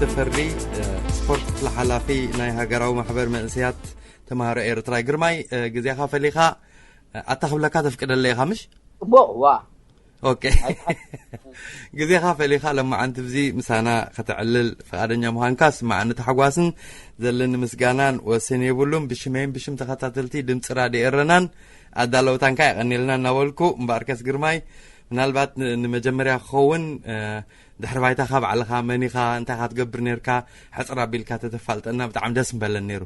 ተፈሪ፣ እ፣ ስፖርት ክፍሊ ሓላፊ ናይ ሃገራዊ ማሕበር መንእሰያት ተምሃሮ ኤርትራ። ግርማይ፣ እ፣ ግዜኻ ፈሊኻ፣ እ፣ ኣታ ክብለካ ተፍቅደለይ ኢኻ፣ ምሽ? ጽቡቕ፣ ዋ። ኦኬ። ግዜኻ ፈሊኻ ለማዓንቲ ብዚ ምሳና ከተዕልል ፍቓደኛ ምዃንካ ስማዓኒ ታሕጓስን ዘለኒ ምስጋናን ወሰን የብሉን። ብሽመይን ብሽም ተኸታተልቲ ድምፂ ራድዮ ኤረናን ኣዳለውታንካ የቐኒልና እናበልኩ፣ እምበኣርከስ ግርማይ፣ ምናልባት ን-፣ ንመጀመርያ ክኸውን፣ እ፣ ድሕሪ ባይታኻ ባዕልኻ መን ኢኻ፣ እንታይ ኢኻ ትገብር ነርካ፣ ሕፅር ኣቢልካ ተተፋልጠና ብጣዕሚ ደስ ምበለን ነይሩ።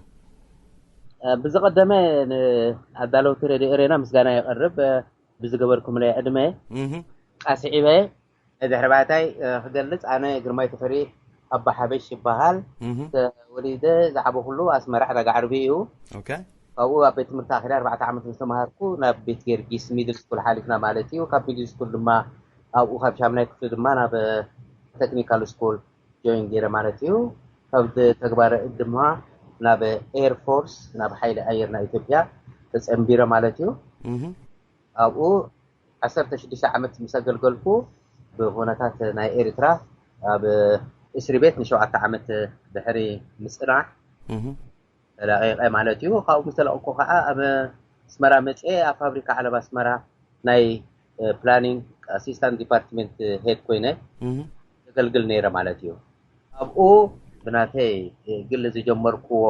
እ፣ ብዝቐደመ ንኣዳለውቲ ሬድዮ ኤሬና ምስጋና የቐርብ፣ እ፣ ብዝገበርኩምለይ ዕድመ። እህ። ቃስዒበ፣ ድሕሪ ባይታይ፣ እ፣ ክገልጽ፣ ኣነ ግርማይ ተፈሪ ኣባ ሓበሽ ይበሃል። እህ። ተወሊደ ዝዓበኹሉ ኣስመራ ዕዳጋ ዓርቢ እዩ። ኦኬ። ካብኡ ኣብ ቤት ትምህርቲ ኣኺለ ኣርባዕተ ዓመት ምስ ተምሃርኩ ናብ ቤት ጊዮርጊስ ሚድል ስኩል ሓሊፍና ማለት እዩ። ካብ ሚድል ስኩል ድማ ኣብኡ ካብ ሻምናይ ክፍሊ ድማ ናብ ቴክኒካል ስኩል ጆይን ገይረ ማለት እዩ። ካብ ተግባረ እድ ድማ ናብ ኤር ፎርስ፣ ናብ ሓይሊ ኣየር ናይ ኢትዮጵያ ተጸንቢረ ማለት እዩ። እህ። ኣብኡ ዓሰርተ ሽዱሽተ ዓመት ምስ ኣገልገልኩ ብኩነታት ናይ ኤርትራ ኣብ እስሪ ቤት ንሸውዓተ ዓመት ድሕሪ ምጽናሕ እህ። ተለቒቐ ማለት እዩ። ካብኡ ምስ ተለቐኩ ከዓ ኣብ ኣስመራ መፅኤ ኣብ ፋብሪካ ዓለባ ኣስመራ ናይ፣ እ፣ ፕላኒንግ ኣሲስታንት ዲፓርትመንት ሄድ ኮይነ እህ። ዘገልግል ነይረ ማለት እዩ። ኣብኡ ብናተይ፣ እ፣ ግሊ ዝጀመርክዎ፣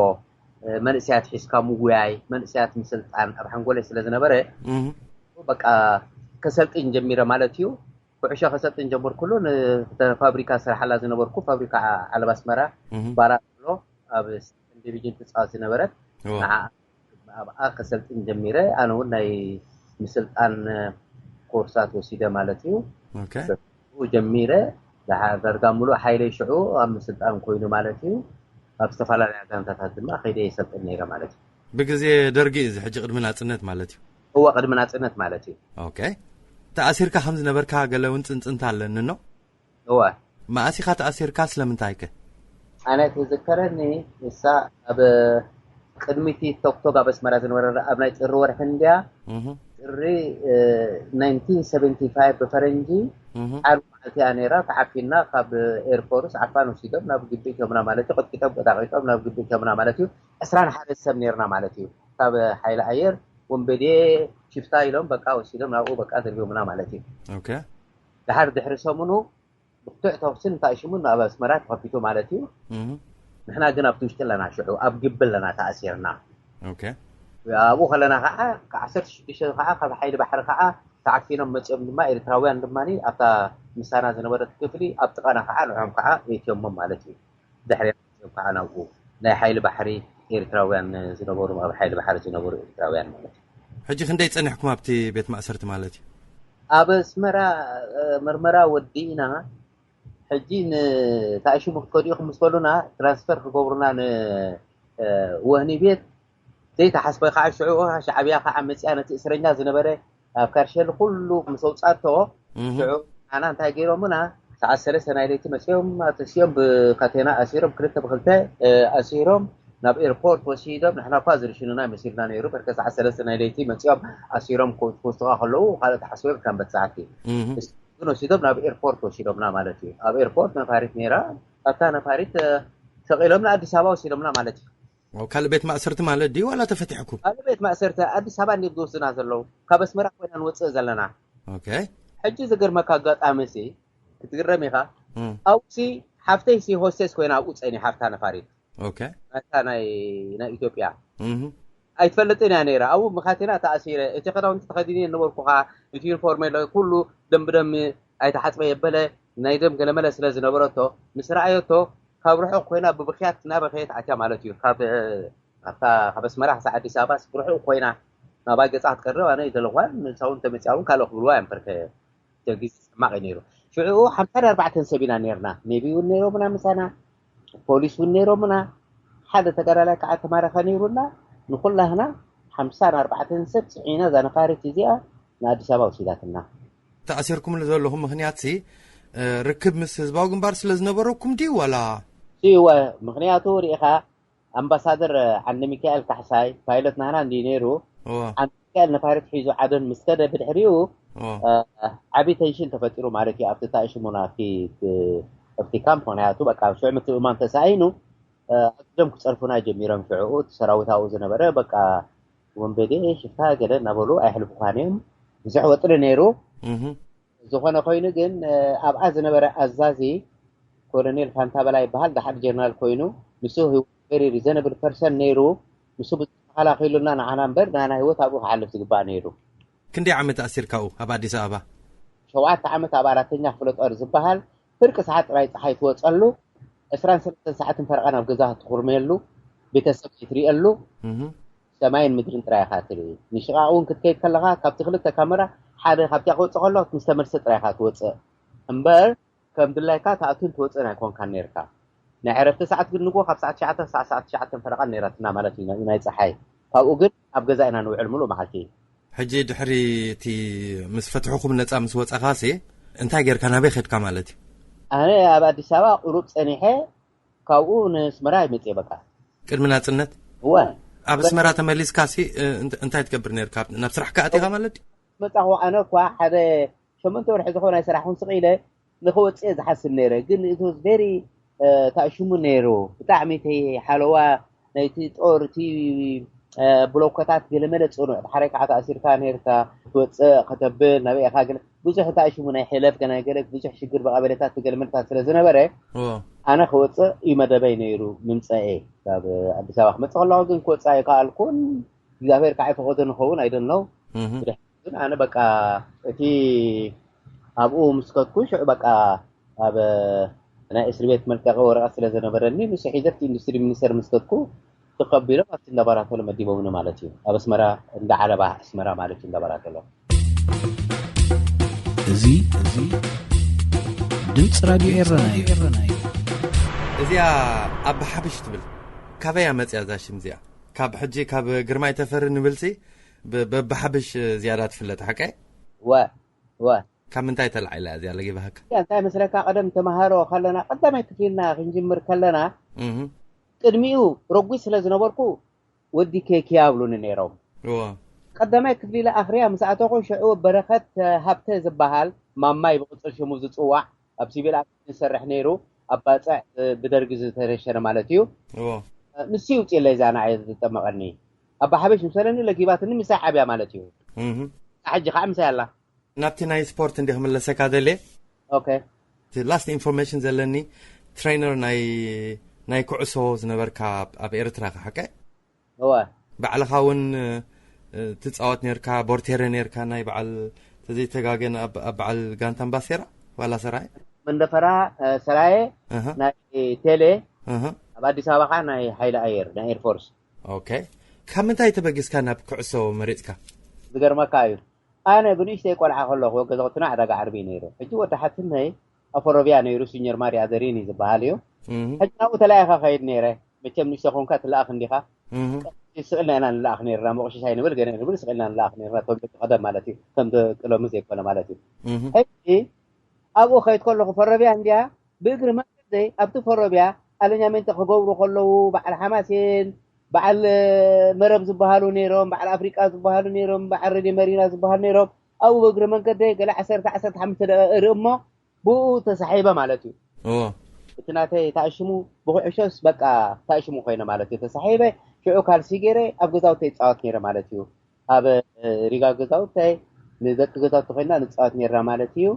እ፣ መንእሰያት ሒዝካ ምውያይ፣ መንእሰያት ምስልጣን ኣብ ሓንጎለይ ስለ ዝነበረ እህ። በቃ ከሰልጥን ጀሚረ ማለት እዩ። ኩዕሾ ከሰልጥን ጀመርኩሉ፣ ን-፣ ፋብሪካ ስራሓላ ዝነበርኩ ፋብሪካ ዓለባ ኣስመራ እህ። ባራ ኣሎ ኣብ ዲቪዥን ትጻወት ዝነበረት እዎ። ንዓ ኣብኣ ከሰልጥን ጀሚረ። ኣነ እውን ናይ ምስልጣን ኮርሳት ወሲደ ማለት እዩ። ኦኬ። ብኡ ጀሚረ። ደሓር ዳርጋ ሙሉእ ሓይለይ ሽዑ ኣብ ምስልጣን ኮይኑ ማለት እዩ። ኣብ ዝተፈላለያ ጋንታታት ድማ ከይደ የሰልጥን ነይረ ማለት እዩ። ብግዜ ደርጊ እዩ እዚ፣ ሕጂ ቅድሚ ናጽነት ማለት እዩ። እወ፣ ቅድሚ ናጽነት ማለት እዩ። ኦኬ። ተኣሲርካ ከም ዝነበርካ ገለ እውን ጽንጽንታ ኣለኒ ኖ? እወ። መኣስ ኢኻ ተኣሲርካ? ስለምንታይ ከ? ኣነ ትዝከረኒ፣ ንሳ ኣብ ቅድሚቲ ቶክቶክ ኣብ ኣስመራ ዝነበረ ኣብ ናይ ጥሪ ወርሒ እንድያ። እህ። ጥሪ፣ እ፣ ናይንቲን ሰቨንቲ ፋይቭ ብፈረንጂ እህ። ዓርቢ መዓልቲ እያ ነይራ። ተዓፊና ካብ ኤርፖርት ዓፋን ወሲዶም ናብ ግቢ እትዮምና ማለት እዩ። ቀጥቂጦም ቀጣቂጦም ናብ ግቢ እትዮምና ማለት እዩ። ዕስራን ሓደ ሰብ ነይርና ማለት እዩ። ካብ ሓይሊ ኣየር ወንበዴ ሽፍታ ኢሎም በቃ ወሲዶም ናብኡ በቃ ደርቢዮምና ማለት እዩ። ኦኬ። ድሓር ድሕሪ ሰሙኑ ብርቱዕ ተኹስን እንታይ ሽሙን ኣብ ኣስመራ ተኸፊቱ ማለት እዩ። እህ። ንሕና ግን ኣብቲ ውሽጢ ኣለና፣ ሽዑ ኣብ ግቢ ኣለና ተኣሲርና። ኦኬ። ኣብኡ ከለና ከዓ፣ ካብ ዓሰርተ ሽዱሽተ ከዓ ካብ ሓይሊ ባሕሪ ከዓ ተዓፊኖም መፂኦም ድማ ኤርትራውያን ድማ ኣብታ ምሳና ዝነበረት ክፍሊ ኣብ ጥቓና ከዓ ንዕኦም ከዓ የትዮሞም ማለት እዩ። ድሕሪ መፂኦም ከዓ ናብኡ ናይ ሓይሊ ባሕሪ ኤርትራውያን ዝነበሩ፣ ኣብ ሓይሊ ባሕሪ ዝነበሩ ኤርትራውያን ማለት እዩ። ሕጂ ክንደይ ጸኒሕኩም ኣብቲ ቤት ማእሰርቲ ማለት እዩ? ኣብ ኣስመራ፣ እ፣ መርመራ ወዲእና፣ ሕጂ ንታእሽሙ ክትከዱ ኢኹም ምስ በሉና፣ ትራንስፈር ክገብሩና ን፣ እ፣ ወህኒ ቤት ዘይተሓስበ ከዓ ሽዑ ሻዕብያ ከዓ መፅያ ነቲ እስረኛ ዝነበረ ኣብ ካርሸል ኩሉ ምስ ኣውፃቶ፣ እህ። ሽዑ ኣና እንታይ ገይሮምና፣ ሰዓት ሰለስተ ናይ ለይቲ መፅኦም ኣተሲኦም ብካቴና ኣሲሮም ክልተ ብክልተ፣ እ፣ ኣሲሮም ናብ ኤርፖርት ወሲዶም፣ ንሕና እኳ ዝርሽኑና መሲልና ነይሩ። በርከ ሰዓት ሰለስተ ናይ ለይቲ መፅኦም ኣሲሮም ክወስዱኻ ከለዉ ካልእ ተሓስበ ካብ በፃሕቲ እህ። ግን ወሲዶም ናብ ኤርፖርት ወሲዶምና ማለት እዩ። ኣብ ኤርፖርት ነፋሪት ነይራ፣ ኣብታ ነፋሪት፣ እ፣ ሰቂሎም ንኣዲስ ኣበባ ወሲዶምና ማለት እዩ። ኦ፣ ካልእ ቤት ማእሰርቲ ማለት ድዩ ዋላ ተፈቲሕኩም? ካልእ ቤት ማእሰርቲ ኣዲስ ኣበባ እንዲም ዝወስዱና ዘለዉ፣ ካብ ኣስመራ ኮይና ንወፅእ ዘለና። ኦኬ። ሕጂ ዝገርመካ ኣጋጣሚ ሲ ክትግረም ኢኻ። እም። ኣብሲ ሓፍተይ ሲ ሆስቴስ ኮይና ኣብኡ ጸኒሓ፣ ኣብታ ነፋሪት። ኦኬ። ናይታ ናይ፣ ናይ ኢትዮጵያ። እም። ኣይትፈልጥን እያ ነይራ። ኣብኡ ብካቴና ተኣሲረ፣ እቲ ክዳውንቲ ተኸዲነ ነበርኩ ኸዓ፣ እቲ ዩኒፎርም የለ፣ ኩሉ ደም ብደም ኣይተሓጽበ የበለ፣ ናይ ደም ገለመለ ስለ ዝነበረቶ፣ ምስ ረኣየቶ፣ ካብ ርሑቕ ኮይና ብብኽያት እናበኸየት ኣትያ ማለት እዩ። ካብ፣ እ፣ ካብታ፣ ካብ ኣስመራ ክሳዕ ኣዲስ ኣበባ ብርሑቕ ኮይና ናባይ ገጻ ክትቀርብ ኣነ ኣይደለኹዋን። ንሳ እውን ተመጽያ እውን ካልእ ክብልዋ እዮም በርከ ግዜ ሕማቕ እዩ ነይሩ። ሽዑ ሓምሳን ኣርባዕተን ሰብ ኢና ነይርና። ኔቪ እውን ነይሮምና ምሳና፣ ፖሊስ እውን ነይሮምና። ሓደ ተጋዳላይ ከዓ ተማረኸ ነይሩና። ንኹላህና ሓምሳን ኣርባዕተን ሰብ ጽዒና እዛ ነፋሪት እዚኣ ንኣዲስ ኣበባ ወሲዳትና። ተኣሲርኩምሉ ዘለኹም ምኽንያት ሲ፣ እ፣ ርክብ ምስ ህዝባዊ ግንባር ስለ ዝነበረኩም ድዩ ዋላ? እወ፣ ምኽንያቱ ርኢኻ፣ ኣምባሳደር ዓንደ ሚካኤል ካሕሳይ ፓይለት ናህና እንዲ ነይሩ። እወ። ዓንደ ሚካኤል ነፋሪት ሒዙ ዓዶን ምስ ከደ ብድሕሪኡ፣ እወ። እ፣ ዓቢ ቴንሽን ተፈጢሩ ማለት እዩ። ኣብቲ ታእሽሙና እቲ፣ እ፣ ኣብቲ ካምፕ። ምክንያቱ በቃ ሽዑ ምትእምማን ተሳኢኑ፣ ኣግዶም ክፀርፉና ጀሚሮም። ሽዑ እቲ ሰራዊት ኣብኡ ዝነበረ በቃ ወንበዴ ሽፍታ ገለ እናበሉ ኣይሕልፉኻን እዮም። ብዙሕ ወጥሪ ነይሩ። ዝኾነ ኮይኑ ግን ኣብኣ ዝነበረ ኣዛዚ ኮሎኔል ፋንታ በላይ ይበሃል፣ ደሓር ጀነራል ኮይኑ፣ ንሱ very reasonable person ነይሩ። ንሱ ብዙሕ ተኸላኺሉና ንዓና እምበር ናና ህይወት ኣብኡ ክሓልፍ ዝግባእ ነይሩ። ክንደይ ዓመት ኣሲርካኡ ኣብ ኣዲስ ኣበባ? ሸውዓተ ዓመት ኣብ ኣራተኛ ክፍለ ጦር ዝበሃል ፍርቂ ሰዓት ጥራይ ፀሓይ ትወፀሉ፣ ዕስራን ሰለስተን ሰዓትን ፈረቓ ናብ ገዛ ትኹርመየሉ፣ ቤተሰብ ትሪእሉ፣ ሰማይን ምድርን ጥራይ ኢኻ ትርኢ። ንሽቓቕ እውን ክትከይድ ከለኻ ካብቲ ክልተ ካሜራ ሓደ ካብቲኣ ክወፅእ ከሎ ምስ ተመልሰ ጥራይ ኢኻ ትወፅእ እምበር ከም ድላይካ ትኣቱን ትወፅእን ኣይኮንካን ነይርካ። ናይ ዕረፍቲ ሰዓት ግን ንግሆ ካብ ሰዓት ትሽዓተ ክሳዕ ሰዓት ትሽዓተ ፈረቓ ነይራትና ማለት እዩ ናይ ፀሓይ። ካብኡ ግን ኣብ ገዛ ኢና ንውዕል ምሉእ መዓልቲ። ሕጂ ድሕሪ እቲ ምስ ፈትሑኹም ነፃ ምስ ወፃኻሲ እንታይ ጌርካ ናበይ ኸድካ ማለት እዩ? ኣነ ኣብ ኣዲስ ኣበባ ቁሩብ ፀኒሐ ካብኡ ንስመራ ይመፅእ በቃ። ቅድሚ ናፅነት? እወ። ኣብ ኣስመራ ተመሊስካሲ እንታይ ትገብር ነርካ? ናብ ስራሕ ከኣቲኻ ማለት? መፃኹ። ኣነ እኳ ሓደ ሸመንተ ወርሒ ዝኾነ ናይ ስራሕ እውን ስቕ ኢለ ንክወፅእ ዝሓስብ ነይረ፣ ግን it was very ተኣሽሙ ነይሩ። ብጣዕሚ እቲ ሓለዋ ናይቲ ጦር እቲ ብሎኮታት ገለመለ ፅኑዕ፣ ድሓረይ ከዓ ተኣሲርካ ነርካ ክትወፅእ ከተብል ናበይ ኢኻ ገለ ብዙሕ ተኣሽሙ ናይ ሕለፍ ገና ገለ ብዙሕ ሽግር ብቐበሌታት ገለመለታት ስለ ዝነበረ ኣነ ክወፅእ እዩ መደበይ ነይሩ ምምፀኤ። ካብ ኣዲስ ኣበባ ክመፅእ ከለኹ ግን ክወፅእ ኣይከኣልኩን። እግዚኣብሔር ከዓ ይፈቐዶ ንኸውን ኣይደነው። ግን ኣነ በቃ እቲ ኣብኡ ምስ ከድኩ ሽዑ በቃ ኣብ ናይ እስር ቤት መልቀቂ ወረቐት ስለ ዝነበረኒ ንሱ ሒዘ እቲ ኢንዱስትሪ ሚኒስተር ምስ ከድኩ ተቐቢሎም ኣብቲ እንዳባራቶሎ መዲቦምኒ ማለት እዩ። ኣብ ኣስመራ እንዳ ዓለባ ኣስመራ ማለት እዩ እንዳባራቶሎ። እዚ እዚ ድምፂ ራድዮ ኤረና እዩ። እዚኣ ኣባ ሓብሽ ትብል ካበይ እያ መፅያ እዛ ሽም እዚኣ? ካብ ሕጂ ካብ ግርማይ ተፈሪ ንብልሲ በባሓብሽ ዝያዳ ትፍለጥ ሓቀ? ወ ወ ካብ ምንታይ ተላዒላ እዚኣ ለጊባሃካ? እንታይ መስለካ፣ ቀደም ተማሃሮ ከለና ቀዳማይ ክፍሊ ኢልና ክንጅምር ከለና ቅድሚኡ ረጒድ ስለ ዝነበርኩ ወዲ ኬኪ ኣብሉኒ ነይሮም። ቀዳማይ ክፍሊ ኢለ ኣኽርያ ምስ ኣተኹ ሽዑ በረኸት ሃብተ ዝበሃል ማማይ ብቕፅል ሽሙ ዝፅዋዕ ኣብ ሲቪል ኣቪየሽን ዝሰርሕ ነይሩ፣ ኣብ ባፅዕ ብደርጊ ዝተረሸነ ማለት እዩ። ንሱ ይውፅየለይ እዛ ንዓይ ዝጠመቐኒ። ኣባ ሓበሽ ምሰለኒ ለጊባትኒ ምሳይ ዓብያ ማለት እዩ። ሕጂ ከዓ ምሳይ ኣላ። ናብቲ ናይ ስፖርት እንዲ ክምለሰካ ደልየ። ኦኬ። እቲ ላስት ኢንፎርሜሽን ዘለኒ ትሬነር ናይ ናይ ኩዕሶ ዝነበርካ ኣብ- ኣብ ኤርትራ ኢኻ ሓቀ? እወ። ባዕልኻ እውን እ፣ ትፃወት ነርካ፣ ቦርቴረ ነርካ ናይ በዓል ተዘይተጋገን ኣብ ኣብ በዓል ጋንታ ኣምባሴራ ዋላ ሰራየ? መንደፈራ እ፣ ሰራየ እህ፣ ናይ ቴሌ እህ። ኣብ ኣዲስ ኣበባ ከዓ ናይ ሓይሊ ኣየር ናይ ኤርፎርስ። ኦኬ። ካብ ምንታይ ተበጊስካ ናብ ኩዕሶ መሪፅካ? ዝገርመካ እዩ፣ ኣነ ብንእሽተይ ቆልዓ ከለኹ ገዛውትና ዕዳጋ ዓርቢ እዩ ነይሩ። ሕጂ ወዲ ሓትነይ ኣፈሮብያ ነይሩ፣ ሲኒየር ማርያ ዘሪኒ ዝበሃል እዩ። እህ፣ ሕጂ ናብኡ ተለኣይኻ ከይድ ነይረ። መቸም ንእሽቶ ኮንካ ትለኣኽ እንዲኻ። እህ፣ ስቕ ኢልና ኢና ንለኣኽ ነይርና፣ መቑሽሽ ኣይንብል ገለ ንብል፣ ስቕ ኢልና ንለኣኽ ነይርና። ቶም ደቂ ቀደም ማለት እዩ፣ ከም ደቂ ሎሚ ዘይኮነ ማለት እዩ። እህ፣ ሕጂ ኣብኡ ከይድ ከለኹ ፈሮብያ እንዲያ ብእግሪ መንገደይ ኣብቲ ፈሮብያ ኣለኛሜንተ ክገብሩ ከለዉ በዓል ሓማሴን በዓል መረብ ዝበሃሉ ነይሮም፣ በዓል ኣፍሪቃ ዝበሃሉ ነይሮም፣ በዓል ሬድዮ መሪና ዝበሃሉ ነይሮም። ኣብኡ ብእግሪ መንገደይ ገለ ዓሰርተ ዓሰርተ ሓሙሽተ ደቂቕ እርኢ እሞ ብኡ ተሳሒበ ማለት እዩ። እዎ። እቲ ናተይ ተኣሽሙ ብኩዕሾስ በቃ ተኣሽሙ ኮይነ ማለት እዩ። ተሳሒበ ሽዑ ካልሲ ገይረ ኣብ ገዛውተይ ይፃወት ነይረ ማለት እዩ። ኣብ ሪጋ ገዛውተይ ንደቂ ገዛውቲ ኮይና ንፃወት ነይርና ማለት እዩ።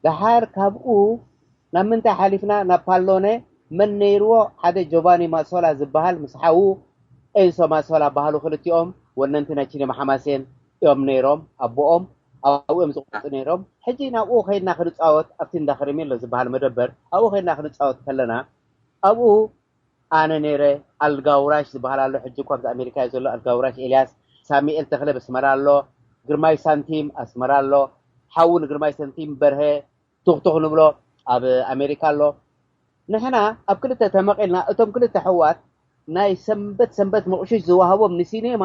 ደሓር ካብኡ ናብ ምንታይ ሓሊፍና? ናብ ፓሎነ። መን ነይርዎ? ሓደ ጆቫኒ ማሶላ ዝበሃል ምስ ሓዉ ኤንሶ ማሶላ በሃሉ ክልቲኦም ወነንቲ ናይ ቺኔማ ሓማሴን እዮም ነይሮም። ኣቦኦም ኣብኡ እዮም ዝቆርፁ ነይሮም። ሕጂ ናብኡ ከይድና ክንፃወት ኣብቲ እንዳ ከረሜሎ ዝበሃል መደበር ኣብኡ ከይድና ክንፃወት ከለና ኣብኡ ኣነ ነይረ፣ ኣልጋውራሽ ዝበሃል ኣሎ፣ ሕጂ እኳ ኣብዚ ኣሜሪካ እዩ ዘሎ፣ ኣልጋውራሽ ኤልያስ፣ ሳሚኤል ተኽለ ኣስመራ ኣሎ፣ ግርማይ ሳንቲም ኣስመራ ኣሎ፣ ሓዉ ንግርማይ ሳንቲም በርሀ ቱኽቱኽ ንብሎ ኣብ ኣሜሪካ ኣሎ። ንሕና ኣብ ክልተ ተመቒልና፣ እቶም ክልተ ኣሕዋት ናይ ሰንበት ሰንበት መቑሽሽ ዝወሃቦም ንሲኔማ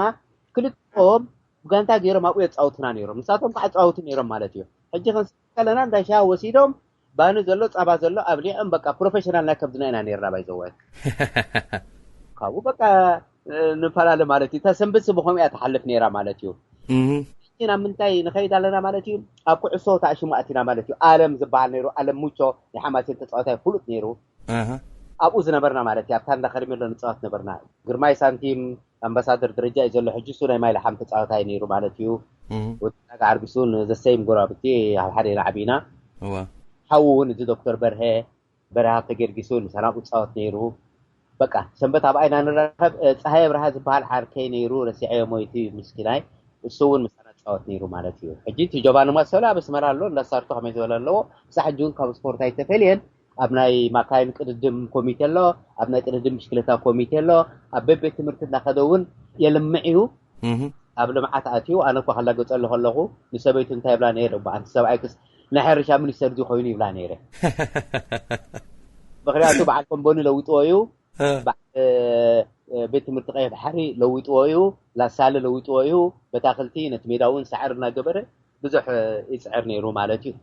ክልተኦም ብጋንታ ገይሮም ኣብኡ የፃውቱና ነይሮም። ንሳቶም ከዓ ይፃወቱ ነይሮም ማለት እዩ። ሕጂ ክንስሕቅ ከለና እንዳ ሻሂ ወሲዶም ባኒ ዘሎ ፃባ ዘሎ ኣብሊዖም በቃ ፕሮፌሽናል ናይ ከብድና ኢና ነይርና ባይዘወ። ካብኡ በቃ ንፈላለ ማለት እዩ። እታ ሰንበት ብኸምኡ እያ ትሓልፍ ነይራ ማለት እዩ። እህ። ሕጂ ናብ ምንታይ ንኸይድ ኣለና ማለት እዩ? ኣብ ኩዕሶ ተኣሽሙ ኣቲና ማለት እዩ። ኣለም ዝበሃል ነይሩ፣ ኣለም ሙቾ ናይ ሓማሴን ተፃዋታይ ፍሉጥ ነይሩ። ኣብኡ ዝነበርና ማለት እዩ። ኣብታ እንዳ ከርሜሎ ንፃወት ነበርና። ግርማይ ሳንቲም ኣምባሳደር ደረጃ እዩ ዘሎ ሕጂ። እሱ ናይ ማይ ለሓም ተፃዋታይ ነይሩ ማለት እዩ። ወዲ ጋዓርጊሱ ንዘሰይም ጎራብቲ ኣብ ሓደ ኢና ዓቢና። ሓዉ እውን እዚ ዶክተር በርሀ በረሃ ተገርጊሱ ምሳና ክፃወት ነይሩ። በቃ ሰንበት ኣብ ኣይና ንራኸብ። ፀሃየ ብርሃ ዝበሃል ዓርከይ ነይሩ፣ ረሲዐዮ ሞይቱ ምስኪናይ። እሱ እውን ምሳና ፃወት ነይሩ ማለት እዩ። ሕጂ እቲ ጆባኒ ማሰሎ ኣብ ኣስመራ ኣሎ፣ እንዳሳርቶ ከመይ ዝበለ ኣለዎ። ክሳዕ ሕጂ እውን ካብ ስፖርት ኣይተፈልየን። ኣብ ናይ ማካይን ቅድድም ኮሚቴ ኣሎ፣ ኣብ ናይ ቅድድም ብሽክለታ ኮሚቴ ኣሎ። ኣብ በቤት ትምህርቲ እናኸደ እውን የልምዕ እዩ። ኣብ ልምዓት ኣትዩ። ኣነ እኳ ከላገፀሉ ከለኹ ንሰበይቱ እንታይ ይብላ ነይረ? እባ ኣንቲ ሰብኣይክስ ናይ ሕርሻ ሚኒስተር ድዩ ኮይኑ ይብላ ነይረ። ምክንያቱ በዓል ኮምቦኒ ለዊጥዎ እዩ። በዓል ቤት ትምህርቲ ቀይሕ ባሕሪ ለዊጥዎ እዩ። ላሳለ ለዊጥዎ እዩ። በታክልቲ ነቲ ሜዳ እውን ሳዕሪ እናገበረ ብዙሕ ይፅዕር ነይሩ ማለት እዩ።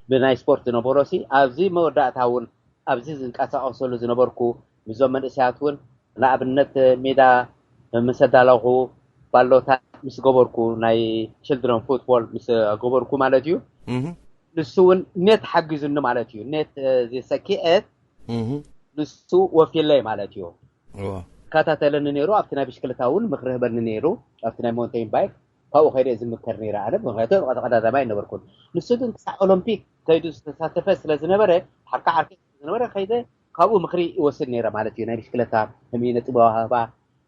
ብናይ ስፖርት ዝነበሮ ሲ ኣብዚ መወዳእታ እውን ኣብዚ ዝንቀሳቀሰሉ ዝነበርኩ ምስዞም መንእሰያት እውን ንኣብነት ሜዳ ምስ ኣዳለኹ ባሎታት ምስ ገበርኩ ናይ ችልድረን ፉትቦል ምስ ገበርኩ ማለት እዩ። ንሱ እውን ኔት ሓጊዙኒ ማለት እዩ። ኔት ዝሰኪዐት ንሱ ወፊለይ ማለት እዩ። ከታተለኒ ነይሩ። ኣብቲ ናይ ብሽክለታ እውን ምክሪ ህበኒ ነይሩ። ኣብቲ ናይ ሞንቴን ባይክ ካብኡ ከይደ ዝምከር ነይረ። ኣነ ምክንያቱ ቀዳዳማይ ነበርኩን። ንሱ ግን ክሳዕ ኦሎምፒክ ከይዱ ዝተሳተፈ ስለ ዝነበረ፣ ሓርካ ዓርከይ ስለ ዝነበረ ከይደ ካብኡ ምክሪ ይወስድ ነይረ ማለት እዩ። ናይ ብሽክለታ ከመይ ነጥቢ ዋህባ፣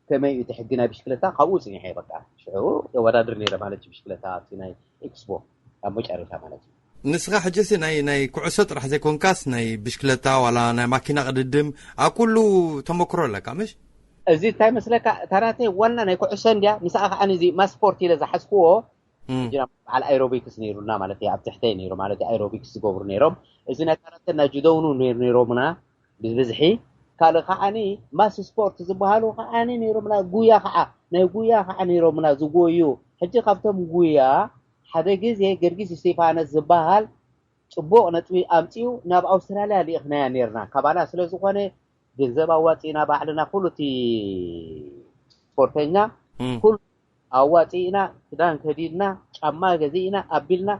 ከመይ እዩ እቲ ሕጊ ናይ ብሽክለታ፣ ካብኡ ፅኒሐ በቃ ሽዑ የወዳድር ነይረ ማለት እዩ። ብሽክለታ ኣብቲ ናይ ኤክስፖ ኣብ መጨረሻ ማለት እዩ። ንስኻ ሕጂ ሲ ናይ ናይ ኩዕሶ ጥራሕ ዘይኮንካስ ናይ ብሽክለታ ዋላ ናይ ማኪና ቅድድም ኣብ ኩሉ ተመክሮ ኣለካ ምሽ? እዚ እንታይ መስለካ፣ እታ ናተይ ዋና ናይ ኩዕሶ እንድያ። ምስኣ ከዓ ነዚ ማስፖርት ኢለ ዝሓዝክዎ ሕጂ ናብ በዓል ኣይሮቢክስ ነይሩና ማለት እዩ። ኣብ ትሕተይ ነይሩ ማለት እዩ። ኣይሮቢክስ ዝገብሩ ነይሮም። እዚ ናይ ካራተን ናይ ጁዶውን እውን ነይሩ ነይሮምና ብብዝሒ። ካልእ ከዓኒ ማስ ስፖርት ዝበሃሉ ከዓኒ ነይሮምና። ጉያ ከዓ፣ ናይ ጉያ ከዓ ነይሮምና ዝጎዩ። ሕጂ ካብቶም ጉያ ሓደ ግዜ ገርጊስ እስቴፋኖስ ዝበሃል ፅቡቕ ነጥቢ ኣምፂኡ ናብ ኣውስትራልያ ልኢኽናያ ነይርና። ካባና ስለ ዝኾነ ገንዘብ ኣዋፂእና ባዕልና ኩሉ እቲ ስፖርተኛ ኩሉ ኣዋፂእና ክዳን ከዲድና ጫማ ገዚእና ኣቢልና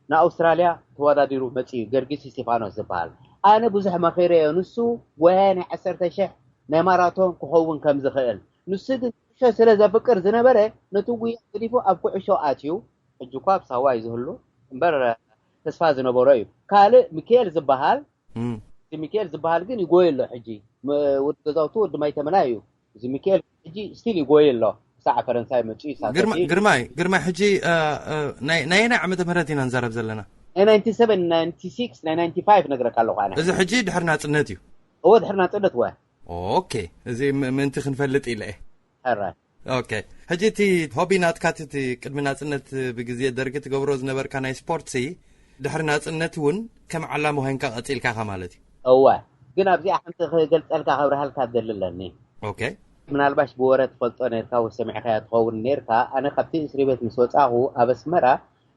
ንኣውስትራልያ ተወዳዲሩ መፂኡ ገርጊስ እስቴፋኖስ ዝበሃል። ኣነ ብዙሕ መኺረዮ። ንሱ ጎያይ ናይ ዓሰርተ ሽሕ ናይ ማራቶን ክኸውን ከም ዝኽእል። ንሱ ግን ኩዕሾ ስለ ዘፍቅር ዝነበረ ነቲ ጉያ ገዲፉ ኣብ ኩዕሾ ኣትዩ። ሕጂ እኳ ኣብ ሳዋ እዩ ዝህሉ እምበር ተስፋ ዝነበሮ እዩ። ካልእ ሚካኤል ዝበሃል፣ እቲ ሚካኤል ዝበሃል ግን ይጎየ ኣሎ። ሕጂ ወዲ ገዛውቱ ወዲ ማይተመና እዩ። እዚ ሚካኤል ሕጂ ስቲል ይጎየ ኣሎ። ክሳዕ ፈረንሳይ መፅኡ ይሳተፍ እዩ። ግርማይ ግርማይ ሕጂ ናይናይ ዓመተ ምህረት ኢና ንዛረብ ዘለና? ናይ ናይንቲ ሰቨን፣ ናይንቲ ሲክስ፣ ናይ ናይንቲ ፋይቭ ነግረካ ኣለኹ ኣነ። እዚ ሕጂ ድሕሪ ናፅነት እዩ? እወ ድሕሪ ናፅነት ወ። ኦኬ፣ እዚ ምእንቲ ክንፈልጥ ኢለ እየ። ሕራይ። ኦኬ፣ ሕጂ እቲ ሆቢ ናትካ እቲ ቅድሚ ናፅነት ብግዜ ደርጊ ትገብሮ ዝነበርካ ናይ ስፖርት ሲ ድሕሪ ናፅነት እውን ከም ዓላማ ኮይንካ ቀፂልካ ኢኻ ማለት እዩ? እወ፣ ግን ኣብዚኣ ሓንቲ ክገልፀልካ ከብርሃልካ ደሊ ኣለኒ። ኦኬ። ምናልባሽ ብወረ ትፈልጦ ነርካ ወይ ሰሚዕካያ ትኸውን ነርካ። ኣነ ካብቲ እስሪ ቤት ምስ ወፃኹ ኣብ ኣስመራ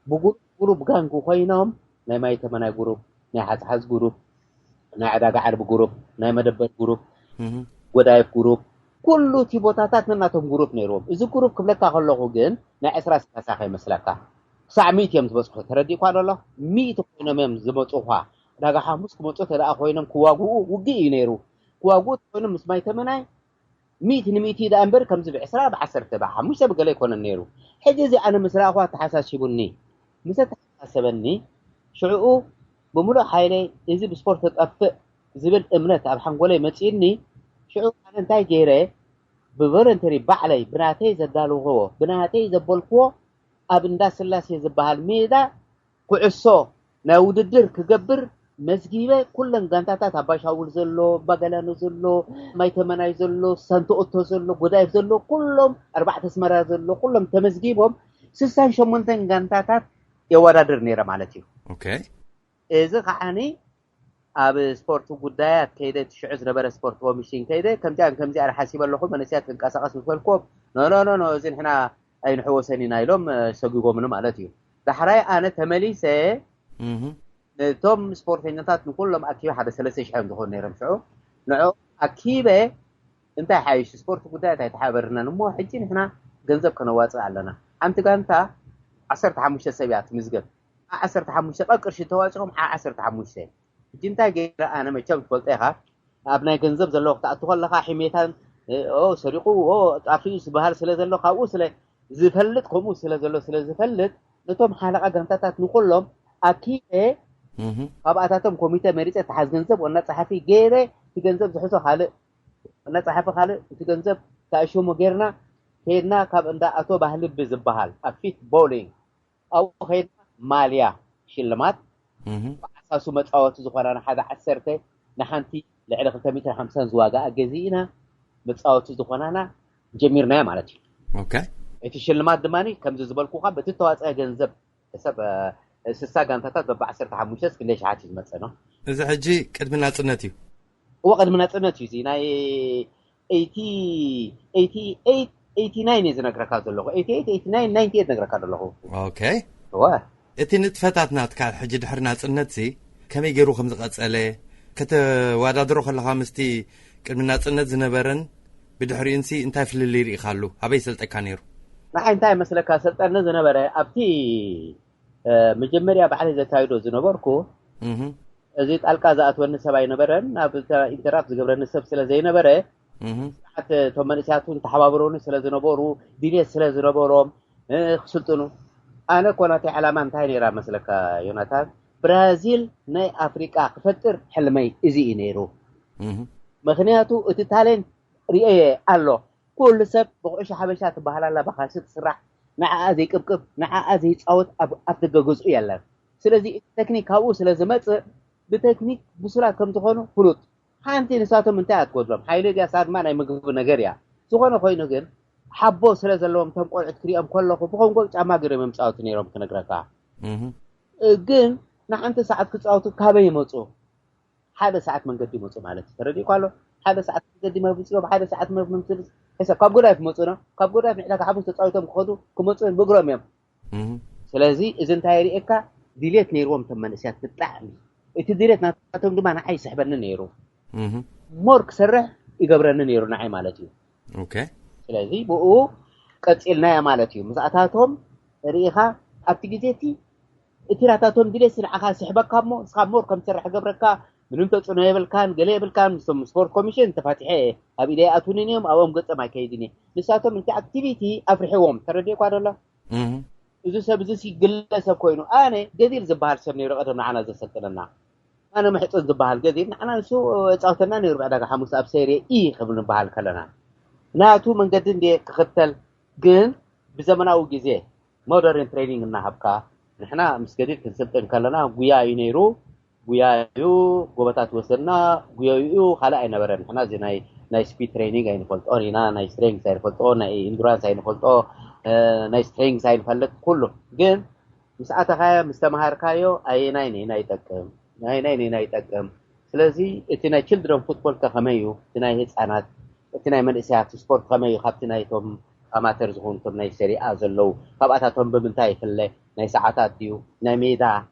ብጉሩብ ጉሩብ ጋንግ ኮይኖም ናይ ማይተመናይ ጉሩብ፣ ናይ ሓፅሓዝ ጉሩብ፣ ናይ ዕዳጋ ዓርቢ ጉሩብ፣ ናይ መደበር ጉሩብ፣ ጎዳይፍ ጉሩብ፣ ኩሉ እቲ ቦታታት ነናቶም ጉሩብ ነይርዎም። እዚ ጉሩብ ክብለካ ከለኹ ግን ናይ ዕስራ ሰላሳ ከይመስለካ። ክሳዕ ሚእቲ እዮም ዝበፅሑ። ተረዲእኳ ዶ ኣሎ? ሚእቲ ኮይኖም እዮም ዝመፁ እኳ። ዕዳጋ ሓሙስ ክመፁ ተደኣ ኮይኖም ክዋግኡ ውግእ እዩ ነይሩ። ክዋግኡ ተኮይኖም ምስ ማይተመናይ ሚእቲ ንሚእቲ ደኣ እምበር ከምዚ ብዕስራ ብዓሰርተ ብሓሙሽተ ብገለ ኣይኮነን ነይሩ። ሕጂ እዚ ኣነ ምስ ረኣኹ ኣተሓሳሲቡኒ። ምስ ኣተሓሳሰበኒ ሽዕኡ ብምሉእ ሓይለይ እዚ ብስፖርት ተጠፍእ ዝብል እምነት ኣብ ሓንጎለይ መፂኡኒ። ሽዑ ኣነ እንታይ ገይረ ብቮለንተሪ ባዕለይ ብናተይ ዘዳለኽዎ ብናተይ ዘበልክዎ ኣብ እንዳ ስላሴ ዝበሃል ሜዳ ኩዕሶ ናይ ውድድር ክገብር መዝጊበ ኩለን ጋንታታት ኣባሻውል ዘሎ፣ ባገላኖ ዘሎ፣ ማይተመናይ ዘሎ፣ ሳንቶ ኦቶ ዘሎ፣ ጎዳይፍ ዘሎ ኩሎም ኣርባዕተ ኣስመራ ዘሎ ኩሎም ተመዝጊቦም ስሳን ሸሞንተን ጋንታታት የወዳድር ነይረ ማለት እዩ። ኦኬ። እዚ ከዓኒ ኣብ ስፖርት ጉዳያት ከይደ እቲ ሽዑ ዝነበረ ስፖርት ኮሚሽን ከይደ ከምዚኣን ከምዚኣን ሓሲበ ኣለኹ መንእሰያት ክንቀሳቐስ ምስ በልክዎም ኖ ኖ ኖ ኖ እዚ ንሕና ኣይንሕወሰን ኢና ኢሎም ሰጒጎምኒ ማለት እዩ። ዳሕራይ ኣነ ተመሊሰ ነቶም ስፖርተኛታት ንኩሎም ኣኪበ ሓደ ሰለስተ ሽሕ እዮም ዝኾኑ ነይሮም ሽዑ ንዕኦም ኣኪበ እንታይ ሓይሽ ስፖርት ጉዳያት ኣይተሓበርናን እሞ ሕጂ ንሕና ገንዘብ ከነዋፅእ ኣለና ሓንቲ ጋንታ ዓሰርተ ሓሙሽተ ሰብ እያ ትምዝገብ። ዓ ዓሰርተ ሓሙሽተ ቀ ቅርሺ ተዋፂኦም ዓ ዓሰርተ ሓሙሽተ። ሕጂ እንታይ ገይረ ኣነ፣ መቸም ትፈልጦ ኢኻ፣ ኣብ ናይ ገንዘብ ዘለዎ ክትኣቱ ከለኻ ሒሜታን ኦ ሰሪቑ ኦ ጣፊኡ ዝበሃል ስለ ዘሎ፣ ካብኡ ስለ ዝፈልጥ፣ ከምኡ ስለ ዘሎ ስለ ዝፈልጥ፣ ነቶም ሓለቓ ጋንታታት ንኩሎም ኣኪበ ካብኣታቶም ኮሚተ መሪፀ፣ ተሓዝ ገንዘብ ወና ፀሓፊ ገይረ፣ እቲ ገንዘብ ዝሕዞ ካልእ፣ ወና ፀሓፊ ካልእ፣ እቲ ገንዘብ ተኣሸሞ ጌርና ከድና፣ ካብ እንዳ ኣቶ ባህልቢ ዝበሃል ኣብ ፊት ቦሊንግ ኣብኡ ከይድና ማልያ ሽልማት ብዓሳሱ መፃወቲ ዝኾና ንሓደ ዓሰርተ ንሓንቲ ልዕሊ ክልተ ሚእትን ሓምሳን ዝዋጋኣ ገዚእና መፃወቲ ዝኾናና ጀሚርናዮ ማለት እዩ። ኦኬ። እቲ ሽልማት ድማ ከምዚ ዝበልኩካ በቲ ተዋፀአ ገንዘብ ሰብ ስሳ ጋንታታት በብ ዓሰርተ ሓሙሽተ ክልተ ሺሓት እዩ ዝመፀ ነው። እዚ ሕጂ ቅድሚ ናፅነት እዩ። እዎ ቅድሚ ናፅነት እዩ። እዚ ናይ ኤይቲ ኤይቲ ኤይት ኤይቲ ናይን እየ ዝነግረካ ዘለኹ። ኤይቲ ኤይት ኤይቲ ናይን ናይንቲ ኤይት ነግረካ ዘለኹ። ኦኬ። እወ እቲ ንጥፈታት ናትካ ሕጂ ድሕሪ ናፅነት ሲ ከመይ ገይሩ ከም ዝቐፀለ ከተወዳድሮ ከለኻ ምስቲ ቅድሚ ናፅነት ዝነበረን ብድሕሪኡን ሲ እንታይ ፍልልይ ርኢኻሉ? ኣበይ ሰልጠካ ነይሩ? ንዓይ እንታይ መስለካ ሰልጠኒ ዝነበረ ኣብቲ እ፣ መጀመርያ ባዕለይ ዘካይዶ ዝነበርኩ እህ እዚ ጣልቃ ዝኣትወኒ ሰብ ኣይነበረን። ናብ ኢንተራፕት ዝገብረኒ ሰብ ስለ ዘይነበረ እህ ስርዓት እቶም መንእሰያት እውን ተሓባብረውኒ ስለ ዝነበሩ ድልየት ስለ ዝነበሮም እ፣ ክስልጥኑ ኣነ እኮ ናተይ ዕላማ እንታይ ነይራ መስለካ ዮናታን? ብራዚል ናይ ኣፍሪቃ ክፈጥር ሕልመይ እዚ እዩ ነይሩ። እህ ምክንያቱ እቲ ታሌንት ርእየ ኣሎ። ኩሉ ሰብ ብኩዕሾ ሓበሻ ትበሃል ኣላ ብካልሲ ትስራሕ ንዓኣ ዘይቅብቅብ ንዓኣ ዘይፃወት ኣብ ኣፍ ደገ ገዝኡ የለን። ስለዚ እቲ ተክኒክ ካብኡ ስለ ዝመፅእ ብተክኒክ ብሱላት ከም ዝኾኑ ፍሉጥ። ሓንቲ ንሳቶም እንታይ ኣትጎድሎም ሓይሊ ድያ ሳድማ ናይ ምግቢ ነገር እያ። ዝኾነ ኮይኑ ግን ሓቦ ስለ ዘለዎም እቶም ቆልዑት ክሪኦም ከለኹ ብኮንጎ ጫማ ገይሮም እዮም ፃወቱ ነይሮም ክነግረካ። እህ ግን ንሓንቲ ሰዓት ክፃወቱ ካበይ ይመፁ? ሓደ ሰዓት መንገዲ ይመፁ ማለት እዩ። ተረዲእኳ ኣሎ ሓደ ሰዓት መንገዲ መብፅኦም ሓደ ሰዓት መምትልስ ሕሰብ ካብ ጎዳይ ክመፁ ነው። ካብ ጎዳይ ንዕዳጋ ሓሙስ ተፃዊቶም ክኸዱ ክመፁ እዮም ብእግሮም እዮም። እህ ስለዚ እዚ እንታይ የርእየካ? ድሌት ነይርዎም እቶም መንእስያት ብጣዕሚ እቲ ድሌት ናቶም ድማ ንዓይ ይስሕበኒ ነይሩ። እህ ሞር ክሰርሕ ይገብረኒ ነይሩ ንዓይ ማለት እዩ። ኦኬ። ስለዚ ብኡ ቀፂልናዮ ማለት እዩ። ምስኣታቶም ርኢኻ ኣብቲ ግዜ እቲ እቲ ናታቶም ድሌት ንዓኻ ስሕበካ እሞ ንስኻ ሞር ከም ትሰርሕ ገብረካ ምንም ተፅዕኖ የብልካን ገለ የብልካን። ምስቶም ስፖርት ኮሚሽን ተፋቲሐ እየ ኣብ ኢደ ይኣትውንን እዮም ኣብኦም ገፀም ኣይከይድን እየ። ንሳቶም እቲ ኣክቲቪቲ ኣፍሪሕዎም ተረዲእኳ ደሎ። እህ እዚ ሰብ እዚ ሲ ግለሰብ ኮይኑ ኣነ ገዲር ዝበሃል ሰብ ነይሩ ቀደም ንዓና ዘሰልጥነና ኣነ ምሕፁን ዝበሃል ገዲር ንዓና ንሱ ፃውተና ነይሩ ብዕዳጋ ሓሙስ ኣብ ሴርየ ኢ ክብል ንበሃል ከለና ናቱ መንገዲ እንደ ክኽተል ግን ብዘመናዊ ግዜ ሞደርን ትሬኒንግ እናሃብካ ንሕና ምስ ገዲር ክንስልጥን ከለና ጉያ እዩ ነይሩ። ጉያ እዩ ጎበታት ወሰድና። ጉያ እዩ ካልእ ኣይነበረ። ንሕና እዚ ናይ ናይ ስፒድ ትሬኒንግ ኣይንፈልጦን ኢና፣ ናይ ስትሬንግስ ኣይንፈልጦ፣ ናይ ኢንዱራንስ ኣይንፈልጦ፣ እ፣ ናይ ስትሬንግስ ኣይንፈልጥ ኩሉ ግን ምስ ኣተኻዮ ምስ ተምሃርካዮ ኣየናይ ንና ይጠቅም ኣየናይ ንና ይጠቅም። ስለዚ እቲ ናይ ችልድረን ፉትቦል ከ ከመይ እዩ? እቲ ናይ ህፃናት እቲ ናይ መንእሰያት ስፖርት ከመይ እዩ? ካብቲ ናይቶም ኣማተር ዝኾኑ ቶም ናይ ሰሪኣ ዘለዉ ካብኣታቶም ብምንታይ ይፍለ? ናይ ሰዓታት ድዩ ናይ ሜዳ